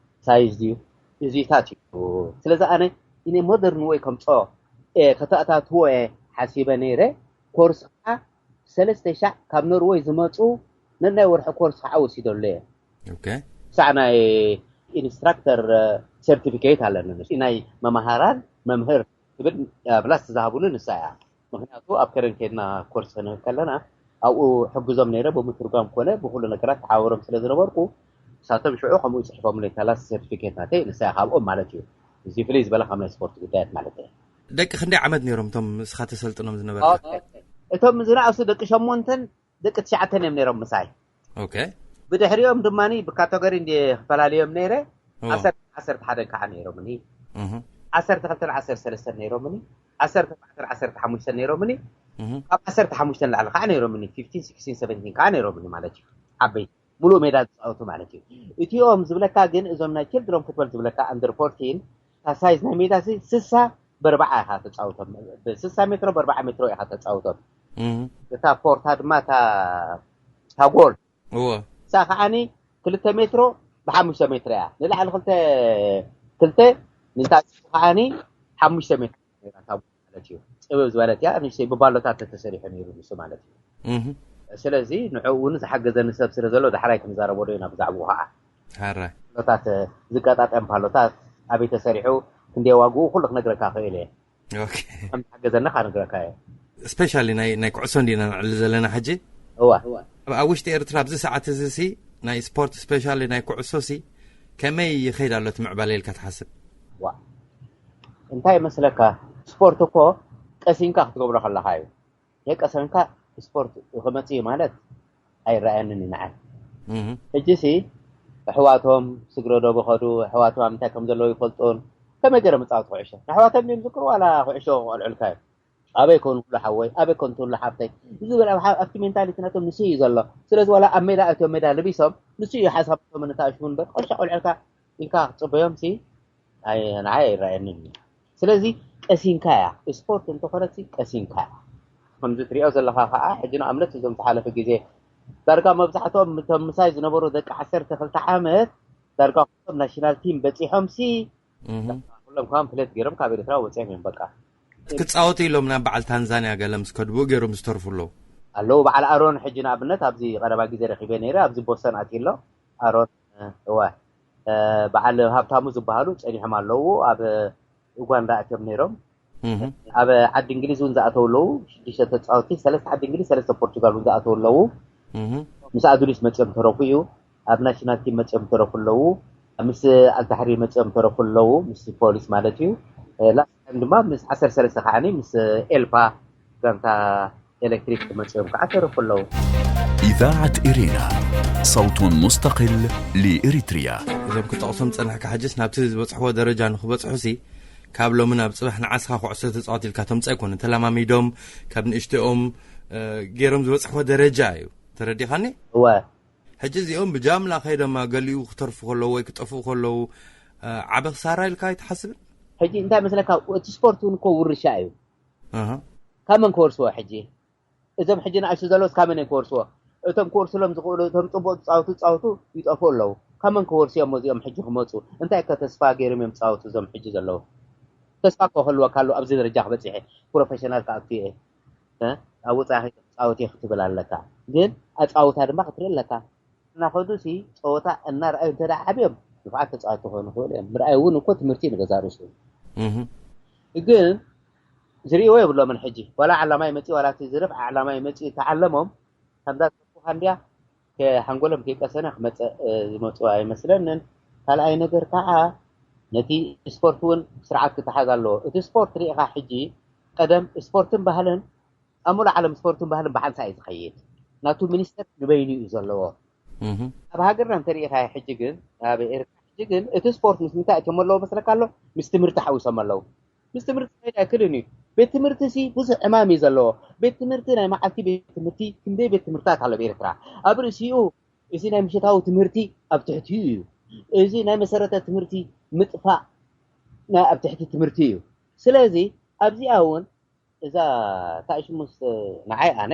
ሳይዝ ድዩ? እዚታት እዩ። ስለዚ ኣነ ኢነ ሞደርን ወይ ከምፅኦ ከተኣታትዎ እየ ሓሲበ ነይረ። ኮርስ ከዓ ሰለስተ ሻዕ ካብ ኖርወይ ዝመፁ ነናይ ወርሒ ኮርስ ከዓ ወሲደሉ እየ። ኦኬ። ክሳዕ ናይ ኢንስትራክተር ሰርቲፊኬት ኣለኒ ናይ መምሃራን መምህር ትብል ፕላስ ዝሃቡኒ ንሳ እያ። ምክንያቱ ኣብ ከረን ከድና ኮርስ ክንህብ ከለና ኣብኡ ሕግዞም ነይረ ብምትርጓም ኮነ ብኩሉ ነገራት ተሓባበሮም ስለ ዝነበርኩ ንሳቶም ሽዑ ከምኡ ይፅሕፎምለይ ታላስ ሰርቲፊኬት ናተይ ንሳ እያ ካብኦም ማለት እዩ። እዚ ፍልይ ዝበለ ካብ ናይ ስፖርት ጉዳያት ማለት እየ። ደቂ ክንደይ ዓመት ነይሮም እቶም እስኻ ተሰልጥኖም ዝነበርካ? እቶም ዝነኣሱ ደቂ ሸሞንተን ደቂ ትሽዓተን እዮም ነይሮም ምሳይ። ኦኬ። ብድሕሪኦም ድማ ብካተጎሪ እንዲ ክፈላለዮም ነይረ። ኦ። ዓሰርተ ዓሰርተ ሓደ ከዓ ነይሮምኒ። እህ ዓሰርተ ክልተን ዓሰርተ ሰለስተን ነይሮምኒ። ዓሰርተ ኣርባዕተን ዓሰርተ ሓሙሽተን ነይሮምኒ። እህ ካብ ዓሰርተ ሓሙሽተ ንላዕሊ ከዓ ነይሮምኒ። ፊፍቲን ሲክስቲን ሰቨንቲን ከዓ ነይሮምኒ ማለት እዩ። ዓበይቲ ሙሉእ ሜዳ ዝፃወቱ ማለት እዩ። እቲኦም ዝብለካ ግን እዞም ናይ ችልድረን ፉትቦል ዝብለካ ኣንደር ፎርቲን እታ ሳይዝ ናይ ሜዳ ሲ ስሳ ብኣርባዓ ኢኻ ተፃውቶም። ብስሳ ሜትሮ ብኣርባዓ ሜትሮ ኢኻ ተፃውቶም። እህ እታ ፖርታ ድማ እታ እታ ጎል እዎ እሳ ከዓኒ ክልተ ሜትሮ ብሓሙሽተ ሜትሮ እያ ንላዕሊ ክልተ ክልተ ንታ ከዓኒ ሓሙሽተ ሜትሮ ነይራ እታ ጎል ማለት እዩ። ፅብብ ዝበለት እያ ንእሽተይ ብባሎታት ተተሰሪሑ ነይሩ ንሱ ማለት እዩ። እህ ስለዚ ንዕኡ እውን ዝሓገዘኒ ሰብ ስለ ዘሎ ዳሕራይ ክንዛረበሉ ኢና ብዛዕባኡ ከዓ። ሓራይ ፓሎታት፣ ዝቀጣጠም ፓሎታት ኣበይ ተሰሪሑ፣ ክንደይ ዋግኡ ኩሉ ክነግረካ ክእል እየ። ኦኬ። ከም ዝሓገዘኒ ከዓ ነግረካ እየ። ስፔሻሊ ናይ ናይ ኩዕሶ እንዲና ንዕሊ ዘለና ሕጂ። እዋ ኣብ ውሽጢ ኤርትራ ኣብዚ ሰዓት እዚ ሲ ናይ ስፖርት ስፔሻሊ ናይ ኩዕሶ ሲ ከመይ ይኸይድ ኣሎ እቲ ምዕባለ ኢልካ ትሓስብ? ዋ እንታይ መስለካ፣ ስፖርት እኮ ቀሲንካ ክትገብሮ ከለካ እዩ። የቀሰንካ ስፖርት ክመፅእ እዩ ማለት ኣይረኣየንን እዩ ንዓይ። እህ ሕጂ ሲ ኣሕዋቶም ስግረ ዶብ ከዱ፣ ኣሕዋቶም ኣብ ምንታይ ከም ዘለዉ ይፈልጡን ከመይ ገይሮም ይፃወቱ ኩዕሾ። ንኣሕዋቶም ድዮም ዝዝክሩ ዋላ ኩዕሾ ቆልዑልካ እዮም? ኣበይ ኮኑ ኩሉ ሓወይ፣ ኣበይ ኮኑ ትብሉ ሓብተይ ዝበል ኣብ ሓ- ኣብቲ ሜንታሊቲ ናቶም ንሱ እዩ ዘሎ። ስለዚ ዋላ ኣብ ሜዳ ኣትዮም ሜዳ ልቢሶም ንሱ እዩ ሓሳባቶም ንታሽሙ እምበር ቆልሻ ቆልዑልካ ኢልካ ክትፅበዮም ሲ ኣይ- ንዓይ ኣይረኣየንን እዩ። ስለዚ ቀሲንካ እያ ስፖርት እንተኾነት ቀሲንካ እያ። ከምዚ ትሪኦ ዘለኻ ከዓ ሕጂ ንኣብነት እዞም ዝሓለፈ ግዜ ዳርጋ መብዛሕትኦም እቶም ምሳይ ዝነበሩ ደቂ ዓሰርተ ክልተ ዓመት ዳርጋ ኩሎም ናሽናል ቲም በፂሖም ሲ እህ ኩሎም ከዓ ፍለት ገይሮም ካብ ኤርትራ ወፂኦም እዮም በቃ። ክፃወቱ ኢሎም ናብ በዓል ታንዛንያ ገለ ምስ ከድቡ ገይሮም ዝተርፉ ኣለዉ። ኣለዉ በዓል ኣሮን ሕጂ ንኣብነት ኣብዚ ቀረባ ግዜ ረኪበ ነይረ ኣብዚ ቦስተን ኣትዩ ኣሎ ኣሮን። እወ በዓል ሃብታሙ ዝበሃሉ ፀኒሖም ኣለዉ ኣብ ኡጋንዳ ኣትዮም ነይሮም። እህ ኣብ ዓዲ እንግሊዝ እውን ዝኣተው ኣለዉ ሽዱሽተ ተፃወቲ ሰለስተ ዓዲ እንግሊዝ ሰለስተ ፖርቱጋል እውን ዝኣተው ኣለዉ። እህ ምስ ኣዱሊስ መፅኦም ተረፉ እዩ። ኣብ ናሽናል ቲም መፅኦም ተረፉ ኣለዉ። ምስ ኣልታሕሪ መፅኦም ተረፉ ኣለዉ ምስ ፖሊስ ማለት እዩ። ላስት ታይም ድማ ምስ ዓሰርተ ሰለስተ ከዓ ምስ ኤልፓ ጋንታ ኤሌክትሪክ መፅኦም ከዓ ተረፉ ኣለዉ። إذاعة إرينا، صوت مستقل لإريتريا. እዞም ክጠቕሶም ዝጸናሕካ ሕጅስ ናብቲ ዝበጽሕዎ ደረጃ ንኽበጽሑ ሲ ካብ ሎሚ ናብ ጽባሕ ንዓስኻ ኩዕሶ ተጻወት ኢልካ ተምጻ ኣይኮነ ተለማሚዶም ካብ ንእሽተኦም ገይሮም ዝበጽሕዎ ደረጃ እዩ። ተረዲኻኒ? እወ ሕጂ እዚኦም ብጃምላ ከይዶማ ገሊኡ ክተርፉ ከለዉ ወይ ክጠፍኡ ከለዉ ዓበ ክሳራ ኢልካ ኣይትሓስብን? ሕጂ እንታይ መስለካ እቲ ስፖርት እውን እኮ ውርሻ እዩ። ካብ መን ክወርስዎ ሕጂ? እዞም ሕጂ ንኣሽቱ ዘለውስ ካብ መን ክወርስዎ? እቶም ክወርስሎም ዝኽእሉ እቶም ፅቡቅ ዝፃወቱ ዝፃወቱ ይጠፍኡ ኣለዉ። ካብ መን ክወርሱ እዮም እዚኦም ሕጂ ክመፁ? እንታይ ከ ተስፋ ገይሮም እዮም ዝፃወቱ እዞም ሕጂ ዘለዉ? ተስፋ እኮ ክህልወካ ኣለዎ ኣብዚ ደረጃ ክበፅሐ ፕሮፌሽናል ክኣቱ እየ ኣብ ወፃኢ ክፃወት እየ ክትብል ኣለካ። ግን ኣፃውታ ድማ ክትርኢ ኣለካ። እናኸዱ ሲ ፀወታ እናረኣዩ እንተ ዓብዮም ንፉዓት ተፃወቲ ክኾኑ ይኽእሉ እዮም። ምርኣይ እውን እኮ ትምህርቲ ንገዛ ርእሱ ግን ዝርእዎ የብሎምን። ሕጂ ዋላ ዓላማ ይመፅእ ዋላ እቲ ዝርፍ ዓላማ ይመፅእ ተዓለሞም ከምዛ ተኩኻ እንዲያ ሓንጎሎም ከይቀሰነ ክመፀእ ዝመፁ ኣይመስለንን። ካልኣይ ነገር ከዓ ነቲ ስፖርት እውን ስርዓት ክተሓዝ ኣለዎ። እቲ ስፖርት ርኢኻ ሕጂ ቀደም ስፖርትን ባህልን ኣብ ሙሉእ ዓለም ስፖርትን ባህልን ብሓንሳ እዩ ዝኸይድ። ናቱ ሚኒስተር ንበይኑ እዩ ዘለዎ። ኣብ ሃገርና እንተሪኢኻ ሕጂ ግን ኣብ ኤርትራ ሕጂ ግን እቲ ስፖርት ምስ ምንታይ እትዮም ኣለዎ መስለካ ኣሎ? ምስ ትምህርቲ ሓዊሶም ኣለዉ። ምስ ትምህርቲ ክኸይድ ኣይክልን እዩ። ቤት ትምህርቲ ሲ ብዙሕ ዕማም እዩ ዘለዎ። ቤት ትምህርቲ ናይ መዓልቲ ቤት ትምህርቲ ክንደይ ቤት ትምህርታት ኣሎ ብኤርትራ። ኣብ ርእሲኡ እዚ ናይ ምሸታዊ ትምህርቲ ኣብ ትሕቲኡ እዩ። እዚ ናይ መሰረተ ትምህርቲ ምጥፋእ ናይ ኣብ ትሕቲ ትምህርቲ እዩ። ስለዚ ኣብዚኣ እውን እዛ ታሽሙስ ንዓይ ኣነ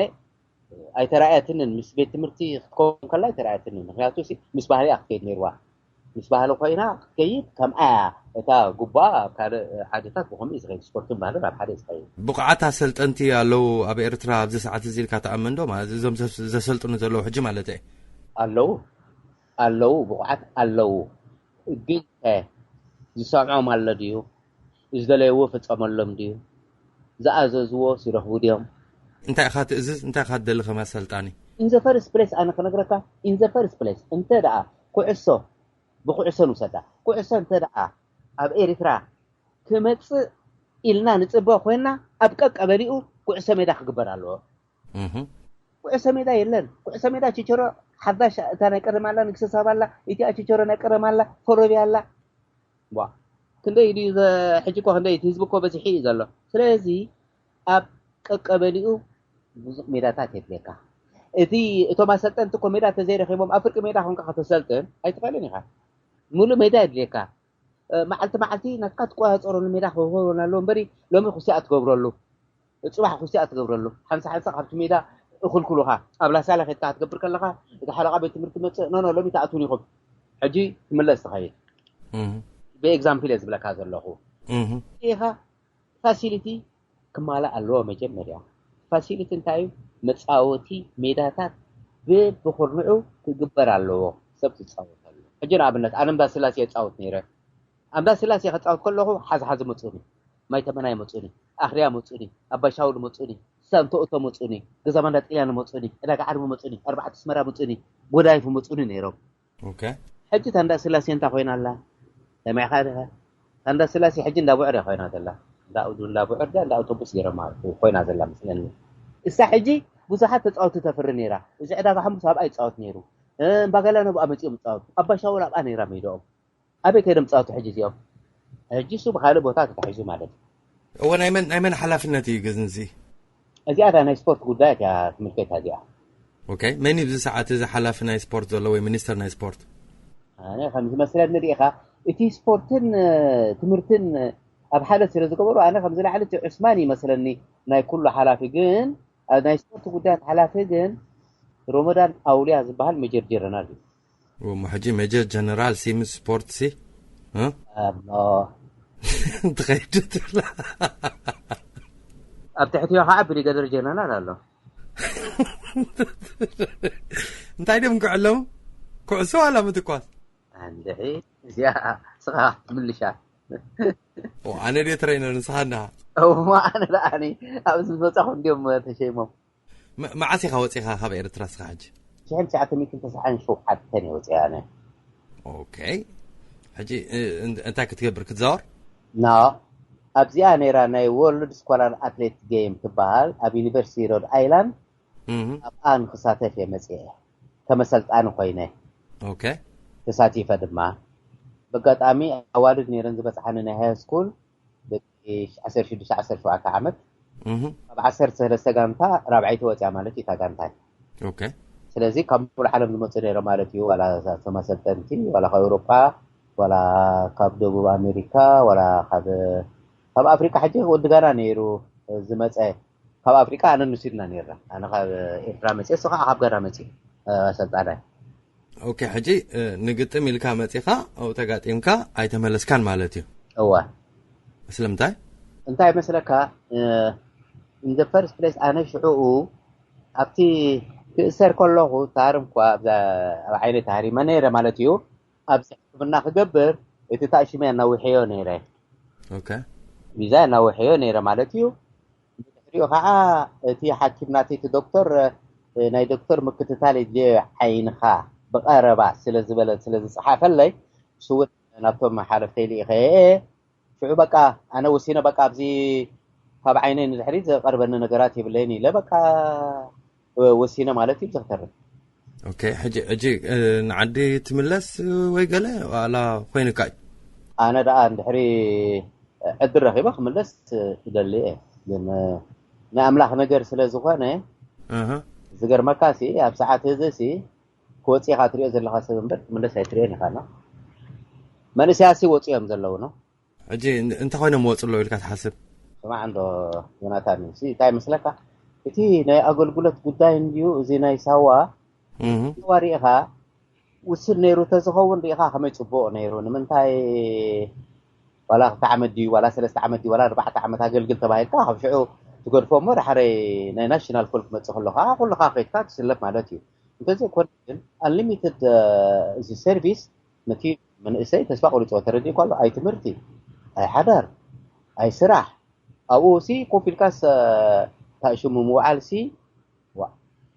ኣይተራእየትንን ምስ ቤት ትምህርቲ ክትከውን ከላ ኣይተራእየትንን። ምክንያቱ ሲ ምስ ባህሊ እያ ክትከይድ ነይርዋ። ምስ ባህሊ ኮይና ክትከይድ ከምኣ እያ እታ ጉባ ኣብ ካልእ ዓድታት ብከምኡ እዩ ዝኸይድ ስፖርትን ባህልን ኣብ ሓደ እዩ ዝኸይድ። ብቑዓት ኣሰልጠንቲ ኣለዉ ኣብ ኤርትራ ኣብዚ ሰዓት እዚ ኢልካ ትኣምን ዶ? ማለት እዞም ዘሰልጥኑ ዘለዉ ሕጂ ማለት እየ። ኣለዉ ኣለዉ ብቑዓት ኣለዉ ግን ከ ዝሰምዖም ኣሎ ድዩ? ዝደለይዎ ፈጸመሎም ድዩ? ዝኣዘዝዎ ሲረኽቡ ድዮም? እንታይ ኢኻ ትእዝዝ? እንታይ ኢኻ ትደሊ ከም ኣሰልጣኒ? In the first place ኣነ ክነግረካ in the first place እንተ ደኣ ኩዕሶ ብኩዕሶ ንውሰዳ ኩዕሶ እንተ ደኣ ኣብ ኤርትራ ክመጽእ ኢልና ንጽበ ኮይና ኣብ ቀቀበሊኡ ኩዕሶ ሜዳ ክግበር ኣለዎ። ኩዕሶ ሜዳ የለን። ኩዕሶ ሜዳ ችቸሮ ሓዳሽ እታ ናይ ቀደም ኣላ ንግሰ ሳባ ኣላ ኢቲኣ ችቸሮ ናይ ቀደም ኣላ ኮረብያ ኣላ ቧ ክንደይ ድዩ ሕጂ እኮ ክንደይ ህዝቢ እኮ በዚሒ እዩ ዘሎ። ስለዚ ኣብ ቀቀበሊኡ ብዙሕ ሜዳታት የድልየካ። እቲ እቶም ኣሰልጠንቲ እኮ ሜዳ ተዘይረኪቦም ኣብ ፍርቂ ሜዳ ኮንካ ከተሰልጥን ኣይትኽእልን ኢኻ። ሙሉእ ሜዳ የድልየካ። መዓልቲ መዓልቲ ናትካ ትቆፃፀረሉ ሜዳ ክኸውን ኣለዎ እምበሪ ሎሚ ኩስያ ትገብረሉ። ፅባሕ ኩስያ ትገብረሉ ሓንሳ ሓንሳ ካብቲ ሜዳ እኽልክሉኻ ኣብ ላሳለ ከድካ ክትገብር ከለኻ እቲ ሓለቓ ቤት ትምህርቲ መፅእ ኖኖ ሎሚ ተኣትውን ኢኹም ሕጂ ትምለስ ትኸይድ። ብኤግዛምፕል እየ ዝብለካ ዘለኹ። ኢኻ ፋሲሊቲ ክማላእ ኣለዎ መጀመርያ። ፋሲሊቲ እንታይ እዩ? መፃወቲ ሜዳታት ብብኩርንዑ ክግበር ኣለዎ። ሰብ ክፃወት ኣለዎ። ሕጂ ንኣብነት ኣነ እምባ ስላሴ እፃወት ነይረ። ኣምባ ስላሴ ክፃወት ከለኹ ሓዝሓዝ መፁኒ፣ ማይ ተመናይ መፁኒ፣ ኣኽርያ መፁኒ፣ ኣባሻውል መፁኒ፣ ሳንቶኦቶ መፁኒ፣ ገዛ ማንዳ ጥልያን መፁኒ፣ ዕዳጋ ዓርቢ መፁኒ፣ ኣርባዕተ ኣስመራ መፁኒ፣ ጎዳይፉ መፁኒ ነይሮም። ኦኬ። ሕጂ ታንዳ ስላሴ እንታይ ኮይና ኣላ? ሰሚዕካ ዲኻ? ታንዳ ስላሴ ሕጂ እንዳ ቡዕር ኮይና ዘላ። እንዳ እንዳ ቡዕር እንዳ ኣውቶቡስ ገይሮማ ኮይና ዘላ መስለኒ። እሳ ሕጂ ብዙሓት ተፃወቲ ተፍሪ ነይራ። እዚ ዕዳጋ ሓሙስ ኣብኣ ይፃወት ነይሩ። እምባገላ ነብኣ መፂኦም ይፃወቱ። ኣባሻውል ኣብኣ ነይራ ሜዳኦም። ኣበይ ከይዶም ፃወቱ ሕጂ እዚኦም? ሕጂ እሱ ብካልእ ቦታ ተታሒዙ ማለት እዩ። እወ ናይ መን ናይ መን ሓላፍነት እዩ ግን እዚ? እዚኣ እታ ናይ ስፖርት ጉዳያት እያ ትምልከታ እዚኣ። ኦኬ፣ መን እዩ ብዚ ሰዓት እዚ ሓላፊ ናይ ስፖርት ዘሎ ወይ ሚኒስተር ናይ ስፖርት? ኣነ ከም ዝመስለኒ ርኢኻ እቲ ስፖርትን ትምህርትን ኣብ ሓደ ስለ ዝገበሩ ኣነ ከም ዝላዕሊ እቲ ዑስማን ይመስለኒ ናይ ኩሉ ሓላፊ። ግን ኣብ ናይ ስፖርት ጉዳያት ሓላፊ ግን ሮመዳን ኣውልያ ዝበሃል ሜጀር ጀነራል እዩ። እሞ ሕጂ ሜጀር ጀነራል ሲ ምስ ስፖርት ሲ እ? ኣብ ትኸይድ ትብላ። ኣብ ትሕቲዮ ከዓ ብሪገደር ጀነራል ኣሎ። እንታይ ድዮም ክዕለሙ? ኩዕሶ ዋላ ምትኳስ? እንድዒ እዚኣ ስኻ ምልሻ ኦ፣ ኣነ ድየ ትሬነር ንስኻ እንድኻ? እሞ ኣነ ደኣኒ ኣብዚ ዝመፃኹ እንዲዮም ተሸይሞም። መ- መዓስ ኢኻ ወፂኻ ካብ ኤርትራ ስኻ ሕጂ? ሽሕን ትሽዓተ ሚእትን ተስዓን ሸውዓተን እየ ወፂኣ ኣነ። ኦኬ። ሕጂ እ- እን- እንታይ ክትገብር ክትዛወር? ና ኣብዚኣ ነይራ ናይ ወርልድ ስኮላር ኣትሌት ጌም ትበሃል ኣብ ዩኒቨርሲቲ ሮድ ኣይላንድ እህ፣ ኣብኣ ንክሳተፍ እየ መፅአ። ከመሰልጣኒ ኮይነ ኦኬ። ተሳቲፈ ድማ። በጋጣሚ ኣዋልድ ነይረን ዝበፅሓኒ ናይ ሃይ ስኩል ደቂ ዓሰርተ ሽዱሽተ ዓሰርተ ሸውዓተ ዓመት እህ፣ ካብ ዓሰርተ ሰለስተ ጋንታ ራብዓይቲ ወፅያ ማለት እዩ እታ ጋንታ። ኦኬ። ስለዚ ካብ ሙሉእ ዓለም ዝመፁ ነይረ ማለት እዩ። ዋላ ተመሰልጠንቲ ዋላ ካብ ኤውሮጳ ዋላ ካብ ደቡብ ኣሜሪካ ዋላ ካብ ካብ ኣፍሪቃ ሕጂ ወዲ ጋና ነይሩ ዝመፀ። ካብ ኣፍሪቃ ኣነ ንሱ ኢልና ነይርና። ኣነ ካብ ኤርትራ መፅየ፣ እሱ ከዓ ካብ ጋና መፅዩ ኣሰልጣናይ። ኦኬ። ሕጂ እ፣ ንግጥም ኢልካ መፂኻ ኣብኡ ተጋጢምካ ኣይተመለስካን ማለት እዩ። እዋ ስለምንታይ? እንታይ መስለካ? In the first place ኣነ ሽዕኡ ኣብቲ ክእሰር ከለኹ ታርም እኳ ኣብዛ ኣብ ዓይነ ታህሪመ ነይረ ማለት እዩ። ኣብዚ ሕክምና ክገብር እቲ ታእሽመ ኣናዊሐዮ ነይረ። ኦኬ። ቪዛ ኣናዊሐዮ ነይረ ማለት እዩ። ብድሕሪኡ ከዓ እቲ ሓኪም ናተይ እቲ ዶክተር እ፣ ናይ ዶክተር ምክትታል የድልዮ ዓይንኻ ብቐረባ ስለ ዝበለ ስለ ዝፀሓፈለይ ስውን ናብቶም ሓለፍተይ ልኢኸ ሽዑ በቃ ኣነ ወሲነ በቃ ኣብዚ ካብ ዓይነይ ንድሕሪት ዘቐርበኒ ነገራት የብለይን ኢለ በቃ እ፣ ወሲነ ማለት እዩ ዘክተርፍ። ኦኬ። ሕጂ ሕጂ እ፣ ንዓዲ ትምለስ ወይ ገለ ዋላ ኮይኑካ እዩ? ኣነ ደኣ እንድሕሪ ዕድል ረኺበ ክምለስ ይደሊ እየ። ግን ናይ ኣምላኽ ነገር ስለ ዝኾነ ኣሃ። ዝገርመካ ሲ ኣብ ሰዓት እዚ ሲ ክወፅኻ ትሪኦ ዘለኻ ሰብ እምበር ክምለስ ኣይትሪኦን ኢኻ ና መንእሰያት ሲ ወፂኦም ዘለዉ ነው። ሕጂ እንታይ ኮይኖም ወፁ ኣለዉ ኢልካ ትሓስብ? ስማዕ እንዶ ዮናታን ሲ እንታይ ይመስለካ እቲ ናይ ኣገልግሎት ጉዳይ እንድዩ እዚ ናይ ሳዋ እህ። ሳዋ ሪኢኻ ውስን ነይሩ ተዝኸውን ሪኢኻ ከመይ ፅቡቕ ነይሩ ንምንታይ ዋላ ክልተ ዓመት ድዩ ዋላ ሰለስተ ዓመት ድዩ ዋላ ኣርባዕተ ዓመት ኣገልግል ተባሂልካ ካብ ሽዑ ትገድፎ እሞ ዳሕረይ ናይ ናሽናል ፖል ክመፅእ ከሎ ከዓ ኩልካ ከይድካ ትስለፍ ማለት እዩ። እንተዘይኮነ ግን ኣንሊሚትድ እዚ ሰርቪስ ነቲ መንእሰይ ተስፋ ቆሪፅዎ ተረዲእኳ ኣሎ። ኣይ ትምህርቲ፣ ኣይ ሓዳር፣ ኣይ ስራሕ። ኣብኡ ሲ ኮፍ ኢልካስ ታእሽሙ ምውዓል ሲ ዋ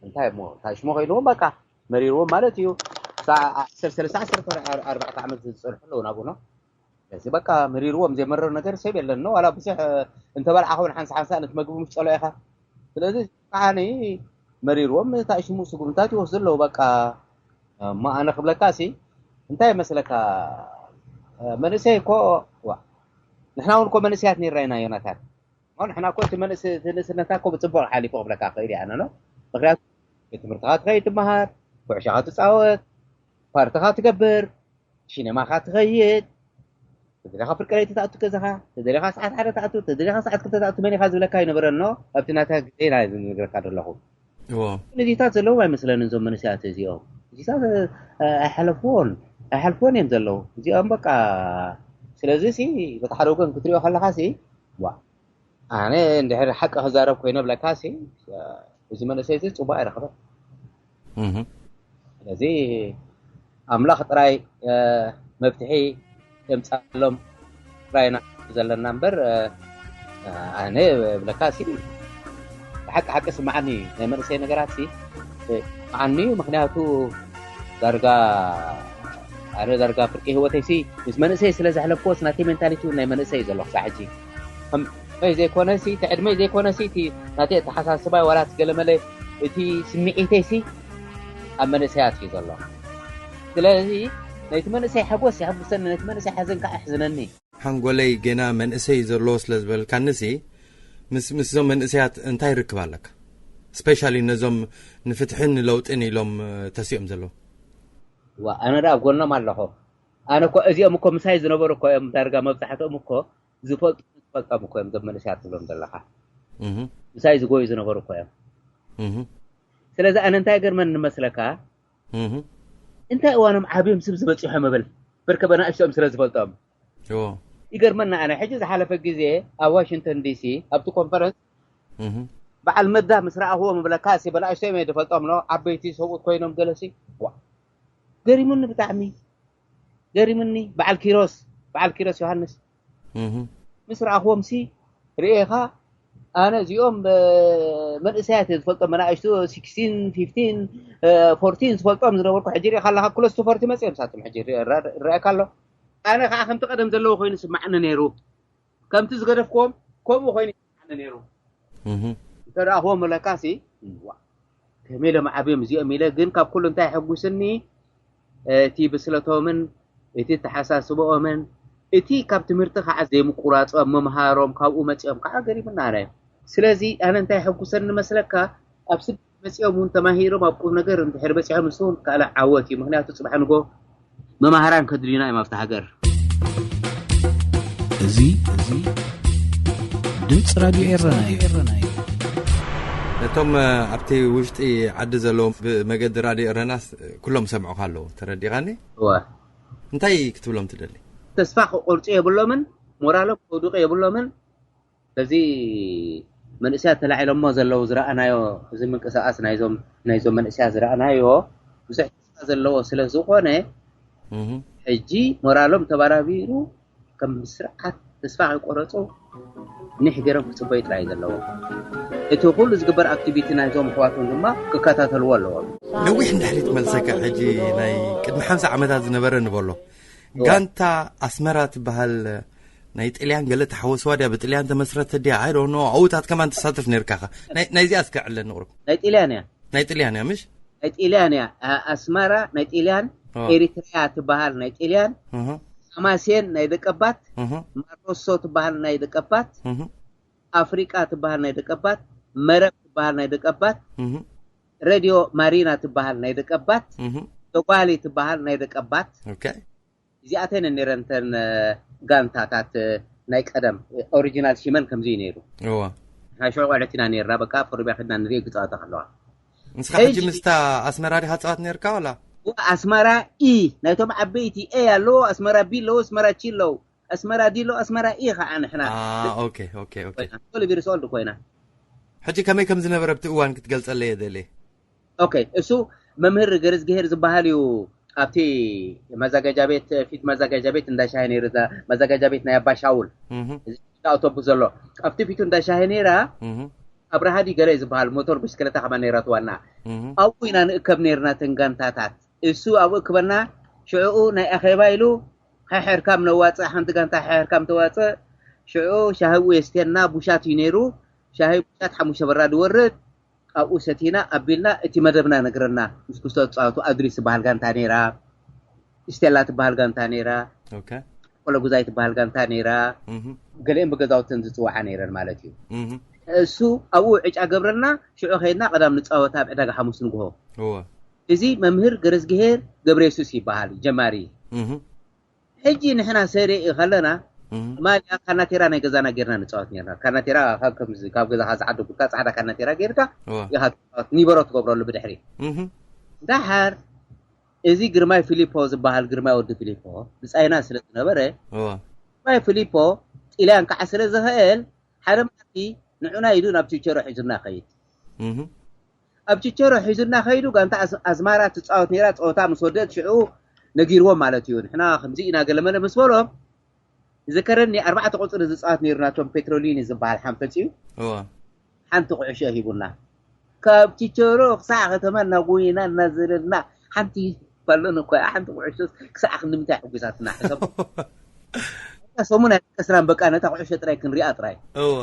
እንታይ እሞ ታእሽሙ ከይልዎም በቃ መሪርዎም ማለት እዩ። ሰለስተ ዓሰርተ ኣርባዕተ ዓመት ዝፀንሑ ኣለዉ ናብኡ ነው። ስለዚ በቃ መሪርዎም ዘይመረር ነገር ሰብ የለን ነው ዋላ ብዙሕ እንተበልዓኸውን ሓንሳ ሓንሳ ነቲ መግቢ ምስ ጨሎ ኢኻ። ስለዚ ከዓኒ መሪርዎም ታእሽሙ ስጉምታት ይወስዱ ኣለዉ በቃ። እሞ ኣነ ክብለካ ሲ እንታይ ይመስለካ መንእሰይ እኮ ዋ ንሕና እውን እኮ መንእሰያት ነይርና ኢና ዮናታን። እሞ ንሕና እኮ እቲ መንእስ እቲ ንእስነትና እኮ ብፅቡቅ ሓሊፉ ክብለካ ክእል እየ ኣነ ነው። ምክንያቱ ቤት ትምህርትኻ ትኸይድ ትመሃር፣ ኩዕሾኻ ትፃወት፣ ፓርትኻ ትገብር፣ ሲኔማኻ ትኸይድ፣ ተደለኻ ፍርቂ ለይቲ ትኣቱ ገዛኻ፣ ተደለኻ ሰዓት ሓደ ትኣቱ፣ ተደለኻ ሰዓት ክልተ ትኣቱ መን ኢኻ ዝብለካ ኣይነበረን ነው ኣብቲ ናታ ግዜ ኢና ዝነግረካ ዘለኹ። እዎ። ግን እዚታት ዘለዎም ኣይመስለንን እዞም መንእሰያት እዚኦም እዚታት ኣይሓለፍዎን ኣይሓልፍዎን እዮም ዘለዉ እዚኦም በቃ። ስለዚ ሲ በቲ ሓደ ወገን ክትሪኦ ከለኻ ሲ ዋ ኣነ እንድሕር ሓቂ ክዛረብ ኮይነ ብለካ ሲ እዚ መንእሰይ እዚ ጽቡቕ ኣይረኸበን። ስለዚ ኣምላኽ ጥራይ መፍትሒ የምጻሎም ጥራይና ዘለና እምበር፣ ኣነ ብለካ ሲ ብሓቂ ሓቂ ስምዓኒ እዩ። ናይ መንእሰይ ነገራት ሲ ስምዓኒ እዩ። ምክንያቱ ዳርጋ ኣነ ዳርጋ ፍርቂ ህይወተይ ሲ ምስ መንእሰይ ስለ ዘሕለፍክዎስ ናተይ ሜንታሊቲ እውን ናይ መንእሰይ እዩ ዘሎ ክሳዕ ሕጂ። ከመይ ዘይኮነ ሲ እቲ ዕድመይ ዘይኮነ ሲ እቲ ናተይ ኣተሓሳስባይ ዋላ እቲ ገለመለ እቲ ስምዒተይ ሲ ኣብ መንእሰያት እዩ ዘሎ። ስለዚ ነቲ መንእሰይ ሓጎስ የሐጉሰኒ፣ ነቲ መንእሰይ ሓዘን ከዓ የሕዝነኒ። ሓንጎለይ ገና መንእሰይ ዘሎ ስለ ዝበልካኒ ሲ ምስ ምስዞም መንእሰያት እንታይ ርክብ ኣለካ? ስፔሻሊ ነዞም ንፍትሕን ንለውጥን ኢሎም ተሲኦም ዘለዉ። ዋ ኣነ ደኣ ኣብ ጎኖም ኣለኹ። ኣነ እኮ እዚኦም እኮ ምሳይ ዝነበሩ እኮ እዮም ዳርጋ መብዛሕትኦም እኮ ዝፈልጡ ዝፈልጦም እኮ እዮም ዞም መንእሰያት ትብሎም ዘለኻ። ምሳይ ዝጎዩ ዝነበሩ እኮ እዮም። ስለዚ ኣነ እንታይ ገርመን ንመስለካ እንታይ እዋኖም ዓብዮም ስብ ዝበፂሖም እብል ብርከ በናእሽቶም ስለ ዝፈልጦም ይገርመና። ኣነ ሕጂ ዝሓለፈ ግዜ ኣብ ዋሽንግተን ዲሲ ኣብቲ ኮንፈረንስ በዓል መዳ ምስ ረኣኽዎም እብለካ ሲ በናእሽቶም እየ ዝፈልጦም ሎ ዓበይቲ ሰብኡት ኮይኖም ገለሲ ዋ ገሪሙኒ ብጣዕሚ ገሪሙኒ። በዓል ኪሮስ በዓል ኪሮስ ዮሃንስ ምስ ረኣኽዎም ሲ ርእኻ ኣነ እዚኦም መንእሰያት እየ ዝፈልጦም መናእሽቱ ሲክስቲን ፊፍቲን ፎርቲን ዝፈልጦም ዝነበርኩ ሕጂ ርእኻ ኣለኻ ክሎስ ቱ ፎርቲ መፅኦም ሳቶም ሕጂ ርኣካ ኣሎ። ኣነ ከዓ ከምቲ ቀደም ዘለዎ ኮይኑ ስማዕኒ ነይሩ ከምቲ ዝገደፍክዎም ከምኡ ኮይኑ ይስማዕኒ ነይሩ። እንተ ደኣ ክዎም መለካ ሲ ዋ ከመይ ኢሎም ዓብዮም እዚኦም ኢለ ግን ካብ ኩሉ እንታይ የሐጉስኒ እቲ ብስለቶምን እቲ ተሓሳስበኦምን እቲ ካብ ትምህርቲ ከዓ ዘይምቁራፆም ምምሃሮም ካብኡ መፂኦም ከዓ ገሪሙና ኣነ። ስለዚ ኣነ እንታይ የሐጉሰኒ መስለካ ኣብ ስደት መፂኦም እውን ተማሂሮም ኣብ ቁም ነገር እንድሕር በፂሖም ንሱ እውን ካልእ ዓወት እዩ። ምክንያቱ ፅባሕ ንጎ መማህራን ከድልዩና እዮም ኣብቲ ሃገር። እዚ እዚ ድምፂ ራድዮ ኤረና እዩ። ነቶም ኣብቲ ውሽጢ ዓዲ ዘለዉ ብመገዲ ራድዮ ኤረናስ ኩሎም ሰምዑካ ኣለዉ ተረዲኻኒ። እወ እንታይ ክትብሎም ትደሊ? ተስፋ ክቆርፁ የብሎምን፣ ሞራሎም ከውድቁ የብሎምን። በዚ መንእሰያት ተላዒሎሞ ዘለዉ ዝረኣናዮ እዚ ምንቅስቃስ ናይዞም ናይዞም መንእሰያት ዝረኣናዮ ብዙሕ ተስፋ ዘለዎ ስለ ዝኾነ ሕጂ ሞራሎም ተባራቢሩ ከም ስርዓት ተስፋ ከይቆረፁ ኒሕ ገይሮም ክፅበዩ ጥራይ ዘለዎ እቲ ኩሉ ዝግበር ኣክቲቪቲ ናይዞም ኣሕዋቶም ድማ ክከታተልዎ ኣለዎም። ነዊሕ እንድሕሪ ትመልሰካ ሕጂ ናይ ቅድሚ ሓምሳ ዓመታት ዝነበረ ንበሎ ጋንታ ኣስመራ ትበሃል ናይ ጥልያን ገለ ተሓወስዋ ድያ ብጥልያን ተመስረተ ድያ ኣይ ዶኖ ኣብኡታት ከማን ትሳተፍ ነርካኻ ናይዚኣ እስከ ዕለኒ ቁሩብ ናይ ጥልያን እያ ናይ ጥልያን እያ ምሽ ናይ ጥልያን እያ ኣስመራ ናይ ጥልያን ኤሪትሪያ ትበሃል ናይ ጥልያን ሓማሴን ናይ ደቀባት ማሮሶ ትበሃል ናይ ደቀባት ኣፍሪቃ ትበሃል ናይ ደቀባት መረብ ትበሃል ናይ ደቀባት ሬድዮ ማሪና ትበሃል ናይ ደቀባት ዶጓሊ ትበሃል ናይ ደቀባት እዚኣተን ነረን ተን ጋንታታት ናይ ቀደም ኦሪጂናል ሽመን ከምዚ ነይሩ። እዋ ናይ ሽዑ ቆልዕት ኢና ነርና በቃ ፎርቢያ ከድና ንርኢ ክጻወታ ከለዋ። ንስኻ ሕጂ ምስታ ኣስመራ ዲኻ ትጻወት ነርካ ዋላ? እዋ ኣስመራ ኢ ናይቶም ዓበይቲ ኤ ኣለዎ ኣስመራ ቢ ኣለዎ ኣስመራ ቺ ኣለዎ ኣስመራ ዲ ኣለዎ ኣስመራ ኢ ከዓ ንሕና። ኦኬ ኦኬ ኦኬ። ኮይና ሶል ቢርሶል ኮይና። ሕጂ ከመይ ከም ዝነበረ ብቲ እዋን ክትገልጸለይ እየ ደልየ። ኦኬ እሱ መምህር ገረዝግሄር ዝበሃል እዩ ኣብቲ መዘጋጃ ቤት ፊት መዘጋጃ ቤት እንዳ ሻሂ ነይሩ እዛ መዘጋጃ ቤት ናይ ኣባ ሻውል እዚ ኣውቶቡስ ዘሎ ኣብቲ ፊቱ እንዳ ሻሂ ነይራ ኣብርሃ ድዩ ገለ ዝበሃል ሞቶር ብሽክለታ ከማን ነይራትዋ እና ኣብኡ ኢና ንእከብ ነይርና ተን ጋንታታት እሱ ኣብኡ እክበና ሽዕኡ ናይ ኣኼባ ኢሉ ሕሕርካም ነዋፅእ ሓንቲ ጋንታ ሕሕርካም ተዋፅእ ሽዑ ሻሂ የስትየና ቡሻት እዩ ነይሩ ሻሂ ቡሻት ሓሙሽተ በራድ ይወርድ ኣብኡ ሰቲና ኣቢልና እቲ መደብና ነግረና ምስ ክስቶ ዝፃወቱ ኣድሪስ ዝበሃል ጋንታ ነይራ ስቴላ ትበሃል ጋንታ ነይራ ቆለጉዛይ ትበሃል ጋንታ ነይራ ገሊአን ብገዛውተን ዝፅዋዓ ነይረን ማለት እዩ እሱ ኣብኡ ዕጫ ገብረልና ሽዑ ከይድና ቀዳም ንፃወት ኣብ ዕዳጋ ሓሙስ ንግሆ እዚ መምህር ገረዝግሄር ገብረየሱስ ይበሃል ጀማሪ ሕጂ ንሕና ሰሪኢ ከለና ማልያ ካናቴራ ናይ ገዛና ጌርና ንፃወት ኔርና። ካናቴራ ካብ ከምዚ ካብ ገዛኻ ዝዓደጉልካ ፃዕዳ ካናቴራ ጌርካ ኢኻ ትፃወት ኒበሮ ትገብረሉ ብድሕሪ። ዳሓር እዚ ግርማይ ፊሊፖ ዝበሃል ግርማይ ወዲ ፊሊፖ ብፃይና ስለ ዝነበረ ግርማይ ፊሊፖ ጥልያን ከዓ ስለ ዝኽእል ሓደ መዓልቲ ንዑና ኢሉ ናብ ቲቸሮ ሒዙና ይኸይድ። ኣብ ችቸሮ ሒዙና ከይዱ። ጋንታ ኣዝ- ኣዝማራ ትፃወት ነይራ። ፀወታ ምስ ወደት ሽዑ ነጊርዎም ማለት እዩ። ንሕና ከምዚ ኢና ገለመለ ምስ በሎም፣ ዝከረኒ ኣርባዕተ ቁፅሪ ዝፃወት ነይሩ፣ ናቶም ፔትሮሊኒ ዝበሃል ሓንፈፂ እዩ። እዋ ሓንቲ ኩዕሾ ሂቡና። ካብ ችቸሮ ክሳዕ ከተማ እናጎየና እናዘለልና ሓንቲ ባሎን እኮ እያ፣ ሓንቲ ኩዕሾ ክሳዕ ክንዲ ምንታይ ሕጉሳትና ሕሰብ። ሰሙን ኣይጠቀስናን፣ በቃ ነታ ኩዕሾ ጥራይ ክንሪኣ ጥራይ። እዋ